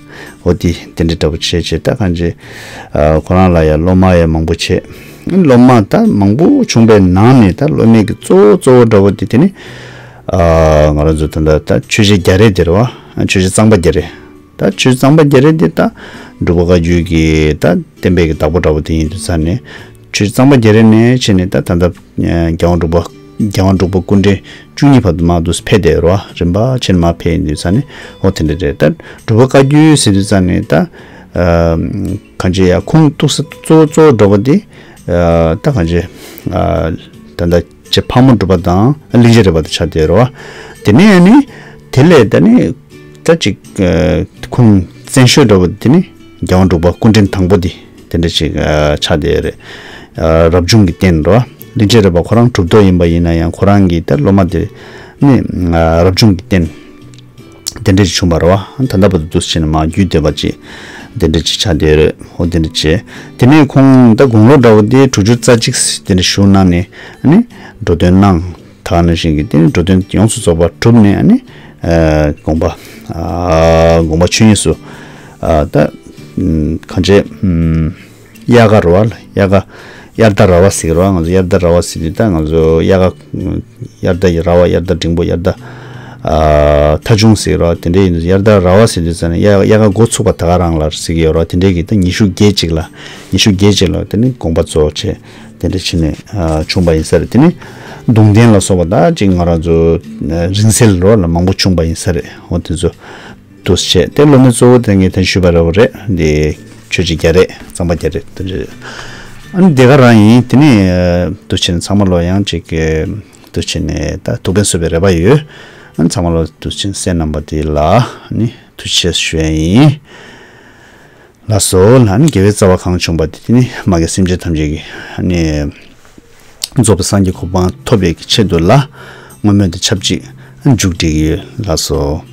འོ་དེ་དེ་འདྲ་འདྲ་བོ་བྱས་བྱས་ད་གང་ཅི་ཁོ་རང་ལ་ཡང་སློབ་མ་ཡང་མང་པོ་བྱས། སློབ་མ་ད་མང་པོ་བྱུང་པའི་ནང་ནས་ད་སློབ་མའི་གི་གཙོ་བོ་གཙོ་བོ་འདྲ་བོ་དེ་དེ་ནི་ང་རང་ཚོ་ད་ད་ཆོས་རྗེ་རྒྱ་རས་དེ་རེད་བ། ཆོས་རྗེ་གཙང་པ་རྒྱ་རས། ད་ཆོས་གཙང་པ་རྒྱ་རས་འདི་ད་འབྲུག་པ་བཀའ་བརྒྱུད་ཀྱི་ད་བསྟན་པའི་གི་བདག་པོ་འདྲ་བོ་དེ་ཡིན་དུས་ཙང་ནས་ཆོས་གཙང་པ་རྒྱ་རས་ནས་བྱས་ནས་ད་ད་ལྟ་རྒྱལ་དབང་འབྲུག་པ་རྒྱལ་དབང་འབྲུག་པ་སྐུ་ཕྲེང་བཅུ་གཉིས་བར་དུ་མར་འདུག་སེ་ཕེབས་བསྡད་རོ། རིམ་པ་བྱས་ནས་མར་ཕེབས་ཡིན་དུས་ཙང་ནས་འོ་དེ་འདྲ་རེད། ད་འབྲུག་པ་བཀའ་བརྒྱུད་ཟེར་དུས་ཙང་ནས་ད་གང་ཅི་ཡ་ཁུངས་གཏུགས་ས་གཙོ་བོ་གཙོ་བོ་འདྲ་བོ་དེ་ད་གང་ཅི་ད་ལྟ་ཅེ་ཕག་མོ་གྲུ་པ་དང་གླིང་རྗེ་རས་པ་དང་ཆ་དེ་རོ། དེ་ནས་ནི་དེ་ལས་ད་ནི་ད་ཅིག་ཁུངས་བཙན་ཤོས་འདྲ་བོ་དེ་ནི་རྒྱལ་དབང་འབྲུག་པ་སྐུ་ཕྲེང་དང་པོ་དེ་དེ་འདྲ་ཅིག་ཆ་དེ་རེད། རབ་བྱུང་གི་རྟེན་རོ། གླིང་རྗེ་རས་པ་ཁོ་རང་གྲུབ་ཐོབ་ཡིན་པ་ཡིན་ན་ཡང་ཁོ་རང་གི་ད་སློབ་མ་དེ་ནི་རབ་བྱུང་གི་རྟེན། དེ་འདྲ་ཞིག་བྱུང་བ་རེད་བ། ད་ལྟ་བར་དུ་འདུག་སེ་བྱས་ནས་མར་བརྒྱུད་བསྡད་པ་ཅིག་དེ་འདྲ་ཅིག་ཆགས་བསྡད་ཡོད་རེད། འོ་དེ་འདྲ་བྱས། དེ་ནས་ཁོང་ད་དགུང་ལོ་འདྲ་བོ་དེ་དྲུག་ཅུ་རྩ་གཅིག་དེ་འདྲ་བཞུགས་གནང་ནས་ཨ་ནི་འགྲོ་དོན་གནང་། ད་ག་ནང་བཞིན་གྱི་དེ་ནི་འགྲོ་དོན་ཡོངས་སུ་རྫོགས་པ་གྲུབ་ནས་ཨ་ནི་དགོངས་པ་དགོངས་པ་ཆོས་དབྱིངས་སུ་ད་གང་བྱས། དབྱར་ཁ་རེད་བ། དབྱར་ཁ་དབྱར་ཟླ་ར་བ་ཟེར་གི་རེད་བ། ང་ཚོ་དབྱར་ཟླ་ར་བ་ཟེར་དུས་ད་ང་ཚོ་དབྱར་ཁ་དབྱར་ཟླ་ཡི་ར་བ། དབྱར་ཟླ་འབྲིང་པོ། དབྱར་ཟླ་ཨ་ཐ་ཆུང་ཟེར་གི་རེད་བ། དེ་འདྲ་ཡིན་དུས་དབྱར་ཟླ་ར་བ་ཟེར་དུས་ཙང་ནས་དབྱར་དབྱར་ཁ་འགོ་ཚུགས་པ་ད་ག་རང་ལ་ཟེར་གི་ཡོད་རེད་བ། དེ་འདྲའི་གི་ད་ཉི་ཤུ་བརྒྱད་ཅིག་ལ་ཉི་ཤུ་བརྒྱད་ཅིག་ལ་དེ་ནི་དགོངས་པ་རྫོགས་བྱས་དེ་འདྲ་བྱས་ནས་ཨ་བྱུང་བ་ཡིན་ས་རེད། དེ་ནི་གདུང་རྟེན་ལ་སོགས་པ་ད་ཅིག་ང་རང་ཚོ་རིང་བསྲེལ་རོ་ལ་མང་པོ་བྱུང་བ་ཡིན་ས་རེད། འོ་དེ་ཚོ། འདུག་སེ་བྱས་ཏེ་སློབ་མའི་གཙོ་བོ་དེ་ངས་ད་ཞུས་པ་འདྲ་བོ་རེད། འདི་ཆོས་རྗེ་རྒྱ་རས། གཙང་པ་རྒྱ་རས་དེ་རེད། ཨ་ནི་དེ་ག་རང་ཡིན། དེ་ནས་འདུག་སེ་བྱས་ནས་ཚང་མ་ལོ་ཡང་ཅིག་འདུག་སེ་བྱས་ནས་ད་ཐུགས་ཕན་གསོས་པའི་རེ་བ་ཡོད། ཨ་ནི་ཚང་མ་ལོ་འདུག་སེ་བྱས་ནས་གསན་གནང་པ་དེ་ལ་ཨ་ནི་ཐུགས་རྗེ་ཆེ་ཞུ་ཡ་ཡིན། ལགས་སོ། ལ་ཨ་ནི་དགེ་བའི་རྩ་བ་གང་བྱུང་བ་དེ་དེ་ནི་མ་རྒན་སེམས་ཅན་ཐམས་ཅད་ཀྱི་ཨ་ནི་རྫོགས་པའི་སངས་རྒྱས་གོ་འཕང་ཐོབ་པའི་ཆེད་དུ་ལ་བསྔོ་སྨོན་དང་ཆབས་ཅིག་མཇུག་སྒྲིལ་གྱི་ཡོད། ལགས་སོ།